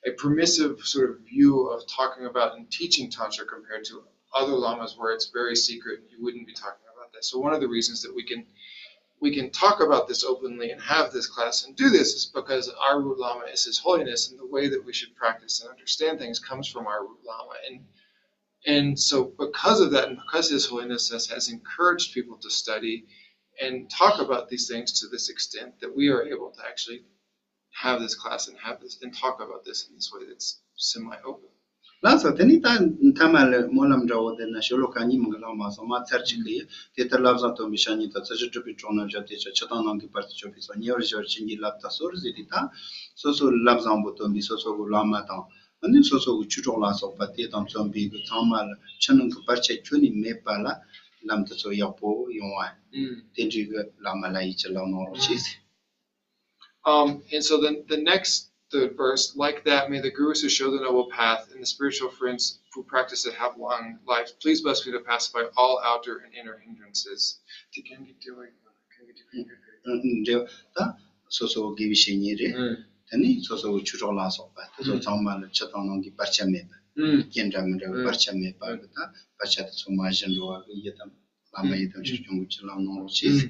a permissive sort of view of talking about and teaching Tantra compared to other Lamas where it's very secret and you wouldn't be talking about that. So one of the reasons that we can we can talk about this openly and have this class and do this is because our root Lama is His Holiness, and the way that we should practice and understand things comes from our root Lama. And and so, because of that, and because His Holiness has, has encouraged people to study and talk about these things to this extent, that we are able to actually have this class and have this and talk about this in this way that's semi-open. ལགས་སོ། དེ་ནི་ད་མཐའ་མ་ལ་སྨོན་ལམ་འདྲ་བོ་དེ་ན་ཤོ་ལོ་ཀ་གཉིས་མིན་གི་ལང་མ་སོང་མ་ཚར་གཅིག་གི་ཡོད། དེ་ལྟར་བླ་བཟང་སྟོན་པའི་ཞལ་ཉིད་དང་། ཚུལ་ཁྲིམས་སྒྲུབ་པའི་དྲུང་ནས་བཞག་སྟེ། ཕྱི་དང་ནང་གི་བར་དུ་གཅོད་པའི་ཚོགས། ཉེ་བར་ཞི་བར་བྱིན་གྱིས་བརླབ་ཏུ་གསོལ་ཟེར་ཏེ། ད་སོ་སོ་བླ་བཟང་པོ་སྟོན་པའི་སོ་སོ་གི་བླ་མ་དང་ཨ་ནི་སོ་སོ་གི་ཆོས་གྲོགས་ལ་སོགས་པ་དེ་དང་མཚོན་པའི་གི་ཚང་མ་ལ་ཕྱི་ནང་གི་བར་ཆད་ཁྱོན་ནས་མེད་པ་ལ་ལམ་དེ་ཚོ་ཡག་པོ་ཡོང་བ། ཨུམ། དེ་འདྲའི་གི་བླ་མ་ལ་ཡིད་ཆེས་ལ་གནང་རོགས་བྱེད་ཟེར། Um, and so then the next, the verse, like that, may the Guru Sushil the noble path and the spiritual friends who practice it have long lives. Please bless me to pass by all outer and inner hindrances. དེ་གང་གི་དེ་བ་ཡིན་ན་གང་གི་དེ་བ་ཡིན་ན། འདྲེ་ད་སོ་སོ་དགེ་བའི་བཤེས་གཉེན་རེད། ཨུམ། དེ་ནས་སོ་སོའི་ཆོས་གྲོགས་ལ་སོགས་པ་དེ་ཚོ་ཨུམ། ཚང་མ་ལ་ཕྱི་དང་ནང་གི་བར་ཆད་མེད་པ། ཨུམ། རྐྱེན་འདྲ་མི་འདྲ་བའི་ཨུམ། བར་ཆད་མེད་པ་གི་ད་བར་ཆད་དེ་ཚོ་མ་ཞི་འགྲོ་བ་གི་ཡི་དམ། བླ་མ་ཡི་དམ་ཆོས་སྐྱོང་གི་ཕྱིར་ལམ་གནང་རོགས་བྱེད་ཟེར།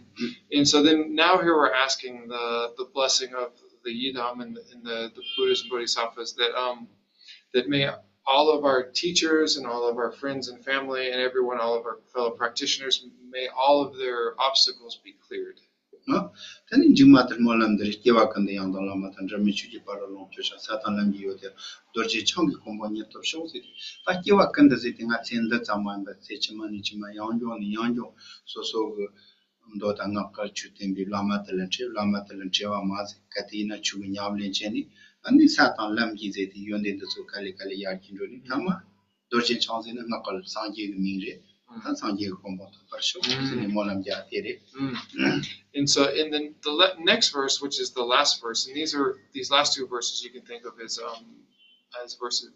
And so then now here we're asking the, the blessing of the Yidam and, and the, the Buddhist Bodhisattvas that, um, that may all of our teachers and all of our friends and family and everyone, all of our fellow practitioners, may all of their obstacles be cleared. ཨ། དེ་ནི་མཇུག་མ་དེར་སྨོན་ལམ་འདི་རེད། སྐྱེ་བ་ཀུན་ཏུ་ཡང་དག་བླ་མ་དང་། འབྲལ་མེད་ཆོས་ཀྱི་ཕ་རོལ་ལོངས་སྤྱོད་ཅིང་། ས་དང་ལམ་གྱི་ཡུལ་དེར། རྡོ་རྗེ་འཆང་གི་གོ་འཕང་མྱུར་ཐོབ་ཤོག་ཟེར་ཏེ། ད་སྐྱེ་བ་ཀུན་ཏུ་ཟེར་ཏེ་ང་ཚེ་འདི་ཙམ་མ་ཡིན་པར་ཚེ་ཕྱི་མ་ནས་ཕྱི་མ་ཡང་འགྱོ་ནས་ཡང་འགྱོ། སོ་སོ་གི་མདོ་དང་སྔགས་ཀྱི་ཆོས་བསྟན་པའི་བླ་མ་དེ་ལ་འཕྲད། བླ་མ་དེ་ལ་འཕྲད་པ་མ་ཟད་གལ་ཏེ་ཡིན་ན་ཆོས་ཀྱི་ཉམས་ལེན་བྱས་ནས། ཨ་ནི་ས་དང་ལམ་གྱི་ཟེར་ཏེ་ཡོན་ཏན་འདི་ཚོ་ག་ལེ་ག་ལེ་ཡར་རྒྱས་འགྲོ་ནས་མཐའ་མ་རྡོ་རྗེ་འཆང་ཟེར་ན་སྔགས་ཀྱི་སངས་རྒྱས་ཀྱི་མིང་རེད། ད་སངས་རྒྱས་ཀྱི་གོ་འཕང་ཐོབ་པར་ཤོག་ཟེར་ནས་སྨོན་ལམ་རྒྱག་དེ་རེད། And so in the, the le- next verse, which is the last verse, and these are these last two verses you can think of as um as verses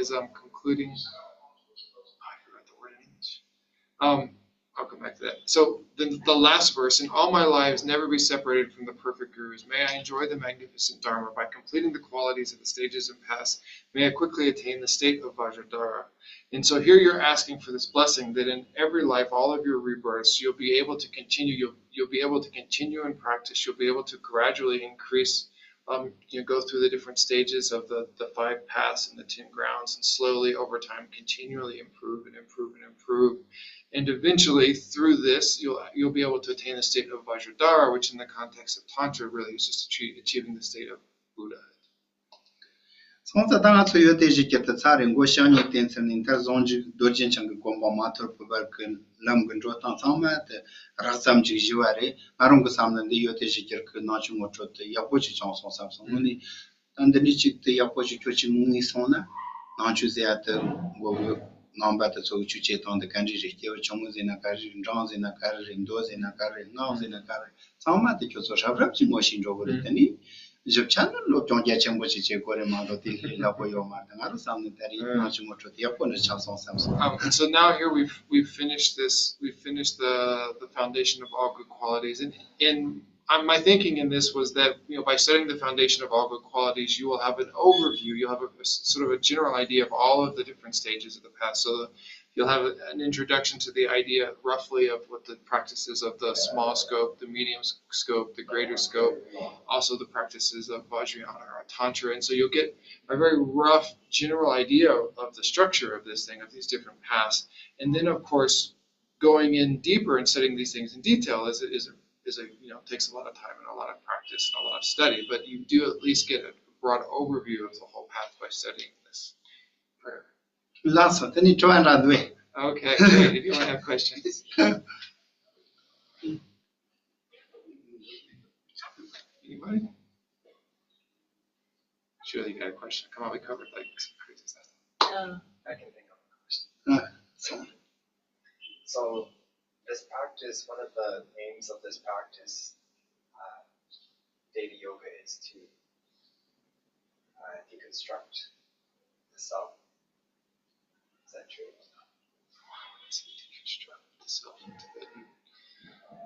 is um concluding. I forgot the word in English. Um, I'll come back to that. So the, the last verse, in all my lives, never be separated from the perfect gurus. May I enjoy the magnificent Dharma by completing the qualities of the stages and paths. May I quickly attain the state of Vajradhara. And so here you're asking for this blessing that in every life, all of your rebirths, you'll be able to continue, you'll, you'll be able to continue in practice, you'll be able to gradually increase um, you know, go through the different stages of the, the five paths and the ten grounds, and slowly over time, continually improve and improve and improve. And eventually, through this, you'll you'll be able to attain the state of Vajradhara, which in the context of Tantra really is just achieve, achieving the state of Buddhahood. སོང་ཙང་ད་ང་ཚོ་ཡོད་དེ་བཞི་ཁྱེར་དུ་ཚར་རེ་མགོ་བཤམས་ནས་བསྟན་ཚུལ་ནི་མཐར་བཟང་ཞིང་རྡོ་རྗེ་འཆང་གི་གོ་འཕང་མ་ཐོབ་བར་གྱི་ལམ་གྱི་འགྲོ་སྟངས་ཚང་མ་དེ་རགས་ཙམ་ཅིག་ཞུས་པ་རེད། ང་རང་གི་བསམ་ན་འདི་ཡོད་དེ་བཞི་ཁྱེར་གྱི་ནང་ཆོས་ངོ་སྤྲོད་དེ་ཡག་པོ་ཞིག་བྱུང་སོང་བསམ་སོང་། དངོས་གནས་ད་འདི་འདྲའི་ཅིག་དེ་ཡག་པོ་ཞིག་ཁྱོད་ཅིག་ངུས་སོང་ན་ནང་ཆོས་ཟེར་ཡ་དེ་མགོ་གི་ནང་པ་དེ་ཚོ་གི་ཆོས་བྱེད་སྟངས་དེ་ག་འདྲ་རེད། སྐྱེས་བུ་ཆུང་ངུ་ཟེར་ན་ག་རེ་རེད། འབྲིང་ཟེར་ན་ག་རེ་རེད། མདོ་ཟེར་ན་ག་རེ་རེད། སྔགས་ཟེར་ན་ག་རེ་རེད། ཚང་མ་དེ་ཁྱོད་ཚོ་ཧྲབ་ཧྲབ་ཅིག་ངོ་ཤེས་འགྲོ་གི་རེད། དེ་ནི་ཞིབ་ཆ་ནི་སློབ་སྦྱོང་རྒྱ་ཆེན་པོ་ཞིག་བྱེད་དགོས་རེད་མ་གཏོགས་དེ་ལས་སླ་པོ་ཡོད་མ་རེད། ང་རང་བསམ་ནས་ད་རེས་ནང་ཆོས་ངོ་སྤྲོད་དེ་ཡག་པོ་འདྲ་ཆགས་སོང་བསམ་སོང་། Um, and so now here we've we've finished this, we've finished the the foundation of all good qualities, and and um, my thinking in this was that, you know, by studying the foundation of all good qualities, you will have an overview, you'll have a, a s- sort of a general idea of all of the different stages of the path. So you'll have an introduction to the idea roughly of what the practices of the small scope, the medium s- scope, the greater scope, also the practices of Vajrayana or Tantra. And so you'll get a very rough general idea of, of the structure of this thing, of these different paths. And then, of course, going in deeper and studying these things in detail is a, is a, is a you know takes a lot of time and a lot of practice and a lot of study. But you do at least get a broad overview of the whole path by studying this. Prayer. ལགས་སོ། དེ་ནི་དྲི་བ་འདྲ་འདུག་གས། Okay, great. If you want to have questions. Anybody? Surely you got a question. Come on, we covered like some crazy stuff. Uh, I can think of a question. Uh, so, so this practice, one of the aims of this practice, uh, daily yoga, is to uh, deconstruct the self. Is that true?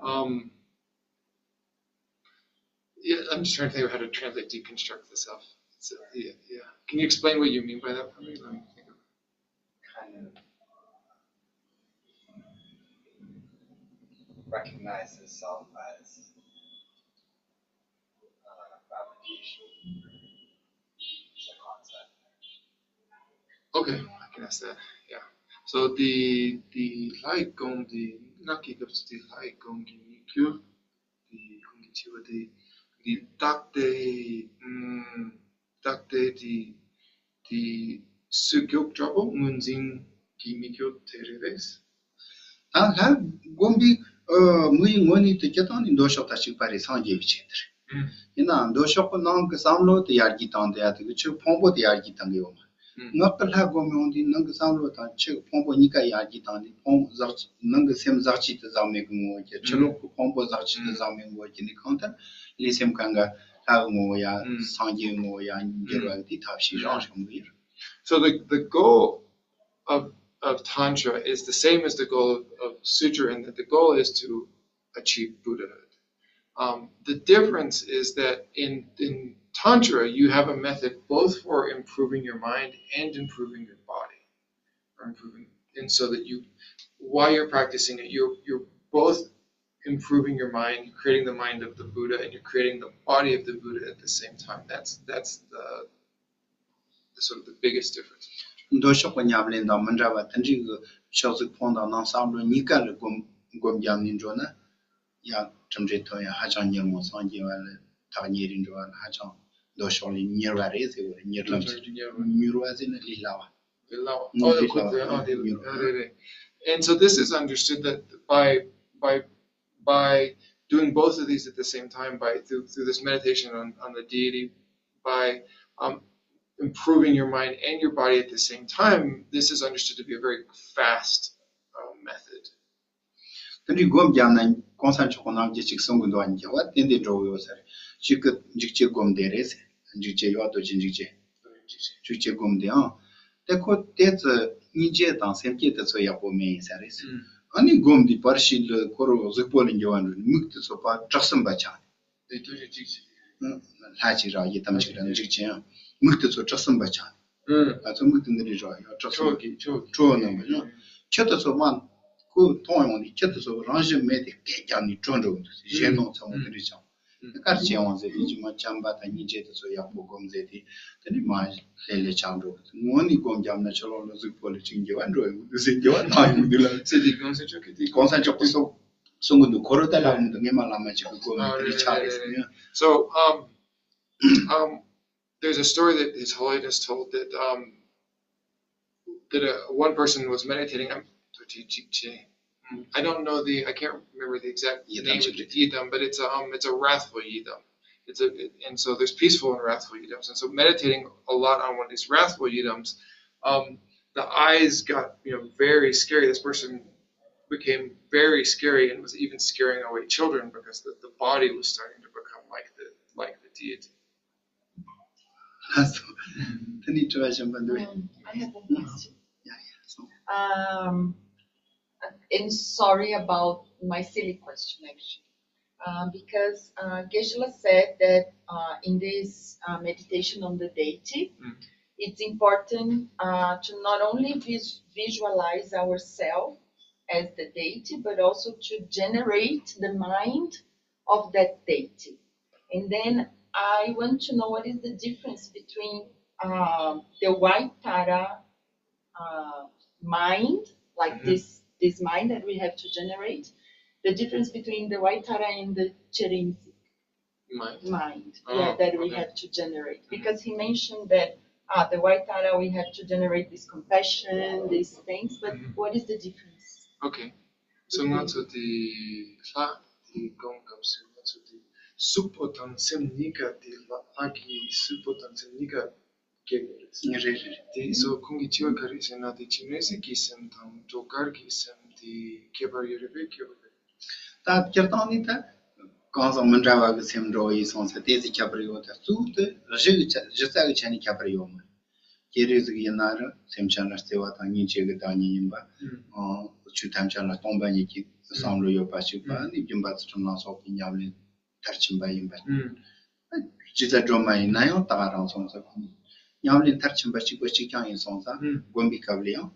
Um, yeah, I'm just trying to think of how to translate deconstruct the self. So, yeah, yeah. Can you explain what you mean by that for me? Let me think of it. Kind of recognize the self as uh, fabrication. It's a concept. Okay, I can ask that. Yeah. So the the ལྷའི་གོང་དེ་སྔགས་ཀྱི་སྐབས་སུ་དེ་ལྷའི་གོང་གི་མིག་གྱུར་དེ་ཁོང་གི་འཆི་བ་དེ་དེ་རྟག་སྟེ་ཨམ་རྟག་སྟེ་དེ་དེ་སྲིད་མགྱོགས་འདྲ་པོ་ངོས་འཛིན་གྱི་མིག་གྱུར་དེ་རེད་པས། ད་ལྷ་བསྒོམ་པའི་ཨ་མི་ཡི་ངོ་ནས་དེ་སྤྱིར་བཏང་ནི་མདོ་ཕྱོགས་དང་གཅིག་པ་རེད། སངས་རྒྱས་པའི་ཆེད་དུ་རེད། ཡིན་ནའང་མདོ་ཕྱོགས་ཀྱི་ནང་གི་བསམ་བློ་དེ་ཡར་རྒྱས་བཏང་དེ་ཡ་དེ་གི་ཕྱིར་ཕུང་པོ་དེ་ཡར་རྒྱས་བཏང་གི་ཡོད་མ་རེད། ངག་གི་ལྷ་བསྒོམ་ཡོང་དུས་ནང་གི་བསམ་བློ་དང་ཕྱི་གི་ཕུང་པོ་གཉིས་ཀ་ཡར་རྒྱས་བཏང་ནས་ཕུང་ཟག་ནང་གི་སེམས་ཟག་བཅས་དེ་ཟག་མེད་ཀྱི་ངོ་བོ་གྱུར། ཕྱི་ལོགས་ཀྱི་ཕུང་པོ་ཟག་བཅས་དེ་ཟག་མེད་ངོ་བོ་གྱུར་ནས་གང་ལྟར་ལུས་སེམས་གང་ག་ལྷ་གི་ངོ་བོ་ཡ་སངས་རྒྱས་ངོ་བོ་ཡ་འགྱུར་བ་གི་དེ་ཐབས་ཤེས་རང་རང་གི་ཡོད། So the, the goal of, of Tantra is the same as the goal of, of Sutra, in that the goal is to achieve Buddhahood. Um, the difference is that in, in Tantra, you have a method both for improving your mind and improving your body, or improving, and so that you, while you're practicing it, you're, you're both improving your mind, creating the mind of the Buddha, and you're creating the body of the Buddha at the same time. That's that's the, the sort of the biggest difference. མདོ་ཕྱོགས་ཀྱི་ཉམས་ལེན་དང་མི་འདྲ་བ་དེ་འདྲའི་གི་ཕྱོགས་གཟིགས་ཕུང་དང་ནང་བསམ་བློ་གཉིས་ཀ་ལ་སྒོམ་སྒོམ་རྒྱབ་ནས་འགྲོ་ན། ཡང་གྲུབ་འབྲས་ཐོན་ཡང་ཧ་ཅང་མྱུར་མོ། སངས་རྒྱས་པ་ལ་ཐག་ཉེ་རིང་འགྲོ་བ་ལ་ཧ་ཅང་མདོ་ཕྱོགས་ལས་མྱུར་བ་རེད་ཟེར་བ་རེད། མྱུར་ལམ་ཟེར། མྱུར་བ་ཟེར་ན་ལས་སླ་བ། ལས་སླ་བ། ཨོ་ལས་ཁོ་སླ་བ། ཚོས་ཨ་དེ་མྱུར་བ། རེད་རེད། And so this is understood that by by doing both of these at the same time, by through, through this meditation on, on the deity, by um, improving your mind and your body at the same time, this is understood to be a very fast um, method. དེ་འདྲའི་སྒོམ་བརྒྱབ་ན་གོང་ས་མཆོག་གི་རྣམ་རྒྱལ་ཅིག་གསུང་གི་འདུག་བ། ཉིད་ཀྱི་བ་དེ་འདྲའི་འགྲོ་གི་ཡོད་ས་རེད། གཅིག་གི་འཇིགས་བྱེད་སྒོམ་བཟླས་རེད་ཟེར། འཇིགས་བྱེད་ཡོད་དོ་ཅི་འཇིགས་བྱེད། འཇིགས་བྱེད་སྒོམ་བཟླས་ཨང་། དེ་ཁོ་དེ་ཚོ་སྙིང་རྗེ་དང་སེམས་བསྐྱེད་དེ་ཚོ་ཡག་པོ་མེད་ཡིན་ས་རེད་ཟེར། ཨ་ནི་སྒོམ་འདི་བར་ཞིག་ལ་ཁོ་རང་གཟུགས་པོ་ལ་འགྱུར་བ་འགྲོ་ནས་མིག་དེ་ཚོ་ཕར་བཀྲག་གསུམ་པ་ཆགས་ནས། དེ་ཐུགས་རྗེ་གཅིག་བྱས། ལྷ་གཅིག་ར་ཡི་དམ་གཅིག་ར་འཇིགས་བྱེད་ཡང་མིག་དེ་ཚོ་བཀྲག་གསུམ་པ་ཆགས་ནས། ང་ཚོ་མིག་དེ་འདི་རིགས་ར་ཡང་བཀྲག་གསུམ་ཁྲོ་གི་ཁྲོ་ཁྲོ་རྣམ་པ་ཡང་ཁྱི་དེ་ཚོ་མ་ཁོ་མཐོང་ཡོང་དུས་ཁྱི་དེ་ཚོ་རང་བཞིན་མེད་དེ་སྐད་རྒྱག་ནས་བྲོས་འགྲོ་གི་འདུག་གཞན་དོན་ཚང་མ་འདི་རིགས་ཆགས། དཀར་ཆེ་འོང་ཟེར་དེ་ཅི་མ་བྱམས་པ་དང་སྙིང་རྗེ་དེ་ཚོ་ཡག་པོ་སྒོམ་ཟེར་དེ་དེ་ནི་མ་ལྷད་ལྷད་ཆགས་འགྲོ་གི་འདུག་ངོ་ནས་སྒོམ་བརྒྱབ་ན་ཕྱི་ལོགས་ལ་གཟུགས་པོ་ལ་ཅིག་འགྱུར་བ་འགྲོ་ཡོང་གི་འདུག་ཟེར་འགྱུར་བ་བཏང་ཡོང་གི་འདུག་ལ། ཟེར་དེ་གོང་ས་མཆོག་གིས་དེ་གོང་ས་མཆོག་གིས་གསུང་གསུང་གི་འདུག་ཁོ་རང་ད་ལབ་མི་འདུག་སྔས་མ་བླ་མ་ཅིག་གིས་སྒོམ་ནས་དེ་རིགས་ཆགས་རེད་ཟེར་ནས། So um um there's a story that His Holiness told that um that uh, one person was meditating. I'm I don't know the, I can't remember the exact name of the yidam, but it's a um, it's a wrathful yidam. It's a it, and so there's peaceful and wrathful yidams, and so meditating a lot on one of these wrathful yidams, um, the eyes got you know very scary. This person became very scary and was even scaring away children because the, the body was starting to become like the like the deity. ལགས་སོ། ད་ནི་དྲི་བ་གཞན་པ་འདུག Um, I have a question. Yeah, yeah. So, Um, and sorry about my silly question, actually. Uh, because uh, Geshe-la said that uh, in this uh, meditation on the deity, it's important uh, to not only vis- visualize ourselves as the deity, but also to generate the mind of that deity. And then I want to know what is the difference between uh, the Vaittara uh, mind, like this this mind that we have to generate, the difference between the Vaittara and the Cherinzi mind, mind, oh, yeah, that we okay. have to generate. Because he mentioned that uh, the Vaittara, we have to generate this compassion, these things, but what is the difference? Okay. So ང་ཚོ་དེ་ལྷ་དེ་སྒོམ་སྐབས་སུ་ང་ཚོ་དེ་གཟུགས་པོ་དང་སེམས་གཉིས་ཀ་དེ་ལྷ་ལྷ་གི་གཟུགས་པོ་དང་སེམས་གཉིས་ཀ་སྐྱེ་དགོས་རེད། རེད་རེད། དེ་སོ་ཁོང་གིས་དྲི་བ་ག་རེ་ཟེར་ན་དེ་ཁྱིམ་མཚེས་ཀྱི་སེམས་དང་སྒྲོལ་དཀར་གྱི་སེམས་དེ་ཁྱད་པར་ཡོད་རེད་པས་ཁྱད་པར་ཡོད་རེད། ད་སྤྱིར་བཏང་ནི་ད་གང་ཟག་མི་འདྲ་བ་གི་སེམས་འགྲོ་བའི་སོང་ཚེ་དེ་ཚོ་ཁྱད་པར་ཡོད་ད་གཙོ་བོ་དེ་གཞི་གི་ཆ་གཞི་རྩ་གི་ཆ་ནས་ཁྱད་པར་ཡོད་མ་རེད། སྐྱེ་རིགས་ཟིག་ཡིན་ན་ར་སེམས་ཅན་ལ་བརྩེ་བ་དང་སྙིང་རྗེ་གི་བདག་ཉིད་ཡིན་པ། ཨང་། ཆོས་ཐམས་ཅད་ལ་སྟོང་པ་ཉིད་ཀྱི་བསམ་བློ་ཡོད་པ་ཅིག་པ་ནི་སྦྱིན་པ་ཚུལ་ཁྲིམས་ལ་སོགས་པའི་ཉམས་ལེན་མཐར་ཕྱིན་པ་ཡིན་པ། ཇི་ལྟར་སྒྲོལ་མ་ཡིན་ན་ཡང་ད་ག་རང་སོང་ཙང་ཉམས་ལེན་མཐར་ཕྱིན་པ་གཅིག་པ་གཅིག་རྐྱང་ཡིན་སོང་ཙང་སྒོམ་པའི་སྐབས་ལ་ཡང་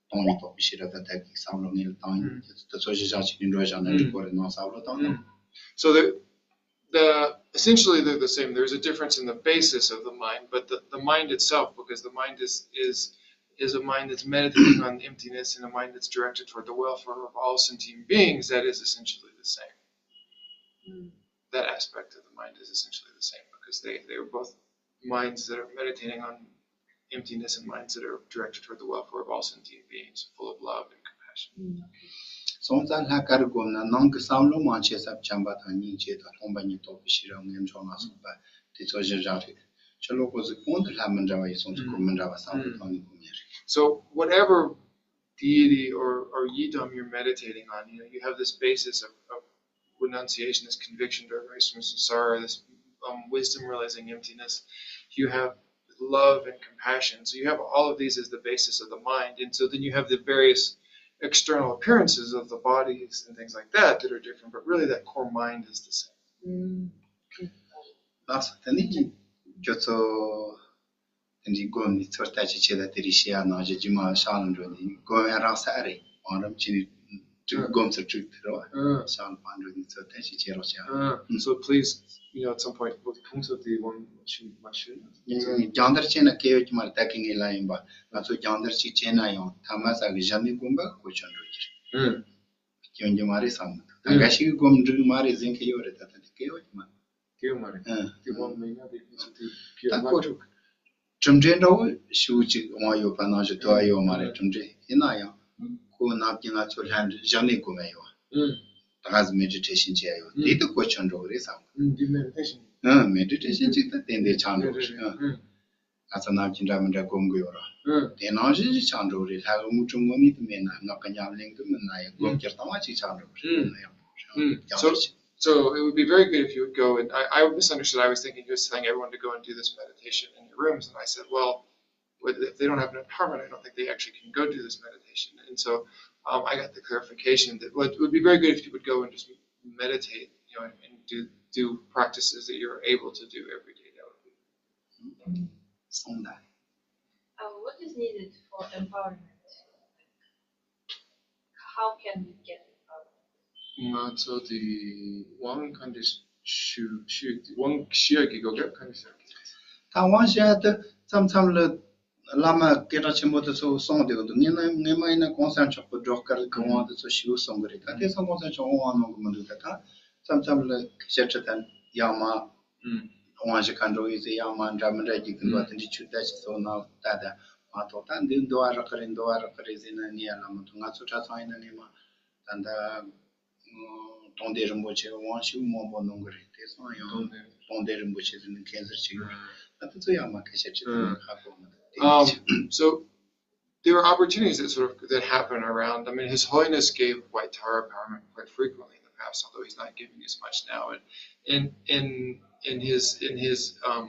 སྟོང་ཉིད་རྟོགས་པའི་ཤེས་རབ་དང་ཐབས་ཀྱི་བསམ་བློ་ངེས་ལ་བཏང་ཡིན་དེ་ཚོ་གཞི་བཞག་ཅིག་ནས་འགྲོ་བཞག་ན་འགྲིག་གོ་རེད་ནང་བསམ་བློ་བཏང་ན། So the the essentially they're the same. There's a difference in the basis of the mind, but the, the mind itself, because the mind is is is a mind that's meditating on emptiness and a mind that's directed toward the welfare of all sentient beings, that is essentially the same. That aspect of the mind is essentially the same because they, they are both minds that are meditating on emptiness and minds that are directed toward the welfare of all sentient beings, full of love and compassion. སོང་ཙང་ལྷ་ག་རེ་སྒོམ་ན་ནང་གི་བསམ་བློ་མང་ཆེ་ས་བྱམས་པ་དང་སྙིང་རྗེ་དང་སྟོང་པ་ཉིད་རྟོགས་པའི་ཤེས་རབ་ངེས་འབྱུང་ལ་སོགས་པ་དེ་ཚོ་གཞི་བཞག་རེད། ཕྱི་ལོགས་གོ་ཟུག་གོང་དུ་ལྷ་མི་འདྲ་བ་ཡིན་སོང་ཙང་ཁོ་མི་འདྲ་བ་བསམ་བློ་བཏང་ནས་སྒོམ་ཡ་རེད། So whatever deity or, or yidam you're meditating on, you know, you have this basis of, of renunciation, this conviction to erase from samsara, this um, wisdom realizing emptiness. You have love and compassion. So you have all of these as the basis of the mind. And so then you have the various external appearances of the bodies and things like that that are different, but really that core mind is the same. ལགས་སོ། དེ་ནས་ཁྱོད་ཚོ་དེ་འདྲའི་སྒོམ་ནས་ཚོད་ལྟ་ཅིག་བྱེད་ད་དེ་རིགས་བཤད་ཡ་ནང་བཞིན་རྗེས་མ་ཤག་ལ་འགྲོ་ནས་སྒོམ་ཡ་རག་ས་ཨ་རེད། བང་རིམ་བྱས་ནས་དྲུག་སྒོམ་ཚུལ་དྲུག་དེ་རེད་བ། ཤག་ལ་ཕར་འགྲོ་ནས་ཚོད་ལྟ་ཅིག་བྱེད་རོགས་བྱ། So please, you know, at some point, ཁོང་ཚོ་དེ་དབང་ཞུ་མ་ཞུ་ན། རྒྱང་བསྟར་བྱས་ན་སྐད་ཡོད་ཀྱི་མ་རེད། ད་གིན་ངས་ལབ་ཡིན་པ། ང་ཚོ་རྒྱང་བསྟར་ཅིག་བྱས་ན་ཡང་ཐ་མ་ས་གི་ཞབས་ནས་སྒོམ་པ་གོ་ཆོད་འགྲོ་གི་རེད། སྐྱོན་གྱི་མ་རེད་བསམ་གི་འདུག་ད་འགའ་ཞིག་གིས་སྒོམ་འགྲིག་མ་རེད་ཟེར་མཁན་ཡོད་རེད། ད་ལྟ་དེ་སྐད་ཡོད་ཀྱི་མ་རེད། སྐད་ཡོད་མ་རེད། ཨ། དེ་དབང་མེད་ན་དེ་ཁོ་ཚོ་དེ་ཁྱོད་ད་མ་ཁོ་འགྲུབ། གྲུབ་འབྲས་འདྲ་བོ་ཞེ་ཅིག་འོང་ཡོད་པ་ནང་བཞིན་ཐོབ་ཡོད་མ་རེད། གྲུབ་འབྲས་ཡིན་ན་ཡང་ཁོ་ནམ་རྒྱུན་ང་ཚོ་ལྷན་བཞག་ནས་སྒོམ་ཡ་ཡོད། ད་ག་ཟེ་མེ་ཌི་ཊེ་ཤན་བྱེད་ཡ་ཡོད། དེ་དུ་གོ་ཆོད་འགྲོ་གི་རེད་བསམ་གི། འདི་མེ་ཌི་ཊེ་ཤན། ཨ། མེ་ཌི་ཊེ་ཤན་ཅིག་ད་ཏན་ཏན་ཆགས་འགྲོ་གི་རེད། ཨ། ང་ཚོ་ནམ་རྒྱུན་འདྲ་མི་འདྲ་སྒོམ་གི་ཡོད་ར། ཨ། དེ་ནང་བཞིན་ཞིག་ཆགས་འགྲོ་རེད། ལྷ་གི་དངོས་གྲུབ་དངོས་གནས་དུ་མེད་ན། ངག་གི་ཉམས་ལེན་དུ་མིན་ན་ཡང་སྒོམ་སྤྱིར་བཏང་བ་ཅིག་ཆགས་འགྲོ་གི་རེད། ཨ། ཡག་པོ་རེད། ཡག་So, པོ་རེད། So it would be very good if you would go and I, I misunderstood. I was thinking you were telling everyone to go and do this meditation in your rooms, and I said, well, but if they don't have an apartment, I don't think they actually can go do this meditation. And so um, I got the clarification that, well, it would be very good if you would go and just meditate, you know, and, and do do practices that you're able to do every day. That would be. Song that. Uh, what is needed for empowerment? How can we get empowered? ང་ཚོ་དེ་དབང་ག་འདྲ་ཞུ་ཞུ་དབང་ཞུ་ཡ་གི་གོ་སྐབས་ག་འདྲ་ཞུ་ཡ་གི། ད་དབང་ཞུ་ཡ་དེ་མཚམས་མཚམས་ལ་བླ་མ་སྐད་གྲགས་ཆེན་པོ་དེ་ཚོ་གསུང་བསྡད་ཀྱི་འདུག་ངས་ན་སྔས་མ་ཡིན་ན་གོང་ས་མཆོག་གི་སྒྲོལ་དཀར་གྱི་དབང་དེ་ཚོ་ཞེ་པོ་གསུང་གི་རེད། ད་དེང་སང་གོང་ས་མཆོག་དབང་གནང་གི་མི་འདུག་ད་ད་མཚམས་མཚམས་ལ་སྐད་ཆ་དྲི་དང་ཡང་མ་དབང་ཞུ་ག་འགྲོ་ཡོད་ཟེར། ཡང་མ་འདྲ་མི་འདྲ་རྒྱུག་གི་འདུག་དེ་འདྲའི་ཆུ་ཟླ་ཞིག་ཚོ་ནང་ལྟ་དང་མ་གཏོགས། ད་འདི་འདུལ་བ་རག་གི་རེད། འདུལ་བ་རག་གི་རེད་ཟེར་ན་ནི་ཡང་ལ་མི་འདུག་ང་ཚོ་གྲྭ་ཚང་ཡིན་ན་སྔས་མ་ད་ལྟ་ཨ། དོན་ལྡན་རིན་པོ་ཆེ་དབང་ཞུ་མང་པོ་གནང་གི་རེད། དེང་སང་ཡང་དོན་ལྡན། དོན་ལྡན་རིན་པོ་ཆེ་ཟེར་ནས་མཁྱེན་གསལ་ཅིག་ཡོད་རེད། ད་དེ་ཚོ་ཡང་མ་སྐད་ཆ་དྲིས་དང་ཧ་གོ་མི་འདུག་དེ་Um, so there were opportunities that sort of that happen around. I mean, His Holiness gave White Tower empowerment quite frequently in the past, although he's not giving as much now. And in in in his in his um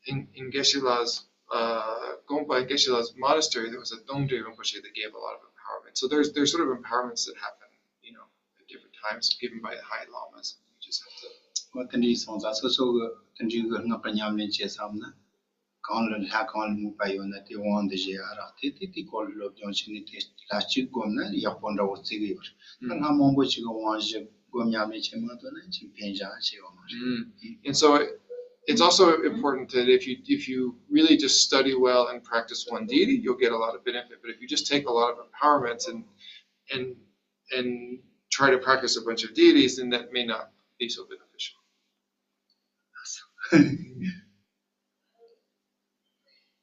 in in Geshe-la's uh Gompa in Geshe-la's monastery, there was a Dongdri Rinpoche that gave a lot of empowerment. So there's there's sort of empowerments that happen, you know, at different times given by the high lamas. You just have to. ཨོ་དེ་འདྲའི་སོང་ཙང་སོ་སོ་གི་དེ་འདྲའི་གི་སྔགས་པ་ཉམས་ལེན་བྱེད་བསམ་ན། གང་ལ་ལྷ་གང་ལ་མོས་པ་ཡོད་ན་དེ་དབང་འདི་བཞེས་ཨ་རག་དེ་དེ་དེ་སྐོར་ལ་སློབ་སྦྱོང་བྱས་ནས་དེ་ལྷ་གཅིག་བསྒོམ་ན་ཡག་པོ་འདྲ་བོ་བརྩི་གི་ཡོད་རེད། ད་ལྷ་མང་པོ་ཞིག་གི་དབང་བཞེས་སྒོམ་ཉམས་ལེན་བྱེད་མ་ཐུབ་ན་ཅིག་ཕན་བཞག་ཅིག་ཡོད་མ་རེད། And so it, it's also important that if you if you really just study well and practice one deity, you'll get a lot of benefit. But if you just take a lot of empowerments and and and try to practice a bunch of deities, then that may not be so beneficial.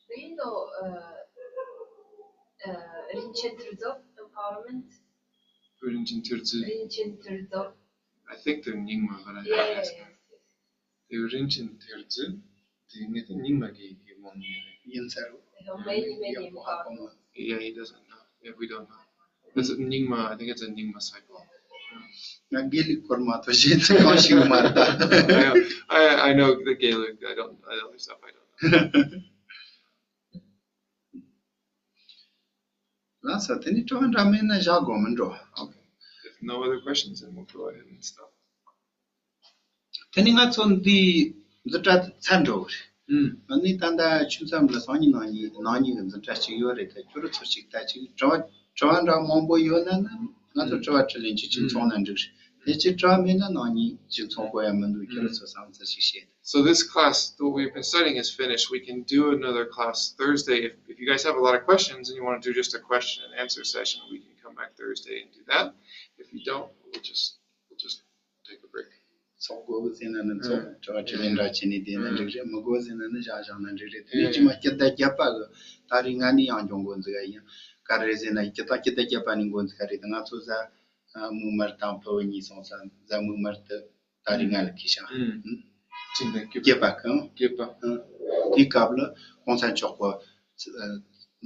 Do you know uh, uh, Rinchen Terzov empowerment? Rinchen Terzov. Rinchen Terzov. I think they're Nyingma, but I, yes, I, yes, yes. They were Rinchen Terzov. དེ་ངས་དེ་རྙིང་མ་གི་གི་དབང་ཡིན་རེད། ཡིན་ས་རེད། ཡང་མེད་ཡིན་མེད་ཡིན་པ། Yeah, he doesn't know. Yeah, we don't know. That's a Nyingma. I think it's a Nyingma cycle. ང་དགེ་ལུགས་སྐོར་མ་གཏོགས་གཞན་ཚོ་གང་ཞིག་མ་རེད་ད། I, I, I know the Gaelic. I don't, I don't, stuff I don't know. ལགས་སོ། དེ་ནི་དྲི་བ་འདྲ་མེད་ན་བཞག་དགོས་མི་འགྲོ། Okay. If no other questions, then we'll go ahead and stop. དེ་ནི་ང་ཚོ་འདི་འཛིན་གྲྭ་དེ་ཚར་འགྲོ་གི་རེད། ཨང་། ཨ་ནི་ད་ལྟ་ཆུ་མཚམས་ལ་སང་ཉིན་གནངས་ཉིན་གནངས་ཉིན་གི་འཛིན་གྲྭ་གཅིག་ཡོད་རེད། ད་ཁྱོད་རང་ཚོ་གཅིག་ལྟ་གཅིག་དྲི་བ་དྲི་བ་འདྲ་མང་པོ་ཡོད་ན་ན་ང་ཚོ་དྲི་བ་དྲིས་ལན་གཅིག་གཅིག་མཚུངས་ན་འགྲིག་རེད། དེ་གཅིག་དྲི་བ་མེད་ན་གནངས་ཉིན་གཅིག་མཚུངས་དགོས་ཡ་མི་འདུག་ཁྱོད་རང་ཚོ་བསམ་ཚུལ་ཞིག་བཤད། So this class, what we've been studying is finished. We can do another class Thursday. If, if you guys have a lot of questions and you want to do just a question and answer session, we can come back Thursday and do that. If you don't, we'll just, we'll just take a break. ཚོགས་དགོས་ཀྱི་ཟེར་ན་ནི་ཚོགས། ཨ། དྲི་བ་དྲིས་ལན་འདྲ་བྱས་ནས་བསྡད་ན་འགྲིག་རེད། མི་དགོས་ཟེར་ན་ནི་བཞག་བཞག་ན་འགྲིག་རེད། དེ་ནས་ཕྱི་མ་སྤྱི་ཟླ་བརྒྱད་པ་གི་ཏ་རིག་ལྔ་ནས་ཡང་སྦྱོང་འགོ་འཛུགས་ཡ་ཡིན། ག་རེ་ཟེར་ན་སྤྱི་ཟླ་སྤྱི་ཟླ་བརྒྱད་པ་ནས་འགོ་འཛུགས་ཡ་རེད། ང་ཚོ་གཟའ་མིག་དམར་དང་ཕུར་བུ་གཉིས་སོང་ཙང་གཟའ་མིག་དམར་དུ་ཏ་རིག་ལྔ་ལ་འཁེལ་ཤག་ཨང་། ཕྱི་ཟླ་བརྒྱད་པ་གི། བརྒྱད་པ། ཨང་། དེའི་སྐབས་ལ་གོང་ས་མཆོག་གི་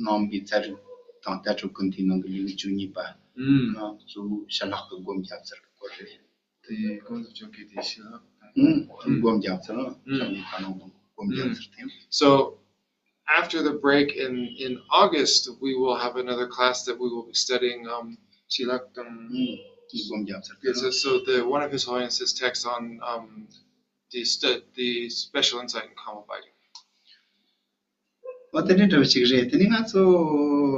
གནང་བའི་ཚན་རིག་དང་ལྟ་གྲུབ་ཀུན་བཏུས་ནང་གི་ལེའུ་བཅུ་གཉིས་པ། ཨང་། གཙོ་བོ་ཞི་ལྷག་གི་སྒོམ་རྒྱབ་འཚལ་གྱི་སྐོར་རེད། དེ་གོང་དུ་བྱུང་གི་དེ་ཤི་ལ། ཨུམ། སྒོམ་རྒྱབ་ཚུལ། ཨུམ། ཞང་ཡི་ཁ་ནང་དང་སྒོམ་རྒྱབ་ཚུལ་དེ། So after the break in in August, we will have another class that we will be studying um Shilaktam. ཨུམ། སྒོམ་རྒྱབ་ཚུལ་དེ། So, so the one of His Holiness's texts on um the stu- the special insight in Kamabhāya. ཨོ་དེ་འདྲའི་འདྲ་བ་ཞིག་རེད། དེ་ནི་ང་ཚོ་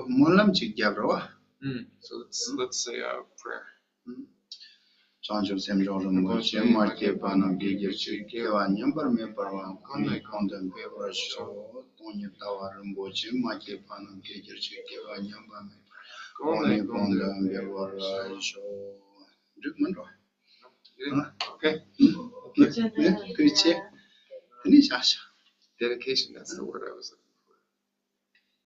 སྨོན་ལམ་ཅིག་རྒྱབ་རོགས། ཨུམ། So let's, let's say a prayer. བྱང་ཆུབ་སེམས་མཆོག་རིན་པོ་ཆེ། མ་སྐྱེས་པ་རྣམས་སྐྱེ་གྱུར་ཅིག་སྐྱེ་བ་ཉམས་པར་མེད་པར་བར། གང་ནས་གང་དུ་འཕེལ་བར་ཤོག་སྟོང་ཉིད་ལྟ་བ་རིན་པོ་ཆེ། མ་སྐྱེས་པ་རྣམས་སྐྱེ་གྱུར་ཅིག་སྐྱེ་བ་ཉམས་པ་མེད་པར། གོང་ནས་གོང་དུ་འཕེལ་བར་ཤོག་འགྲིག་མིན་འགྲོ། ཨོ་ཁེ། ཨོ་ཁེ། ཐུགས་རྗེ་ཆེ། དེ་ནས་བཞག་བཞག Dedication, that's the word I was looking for.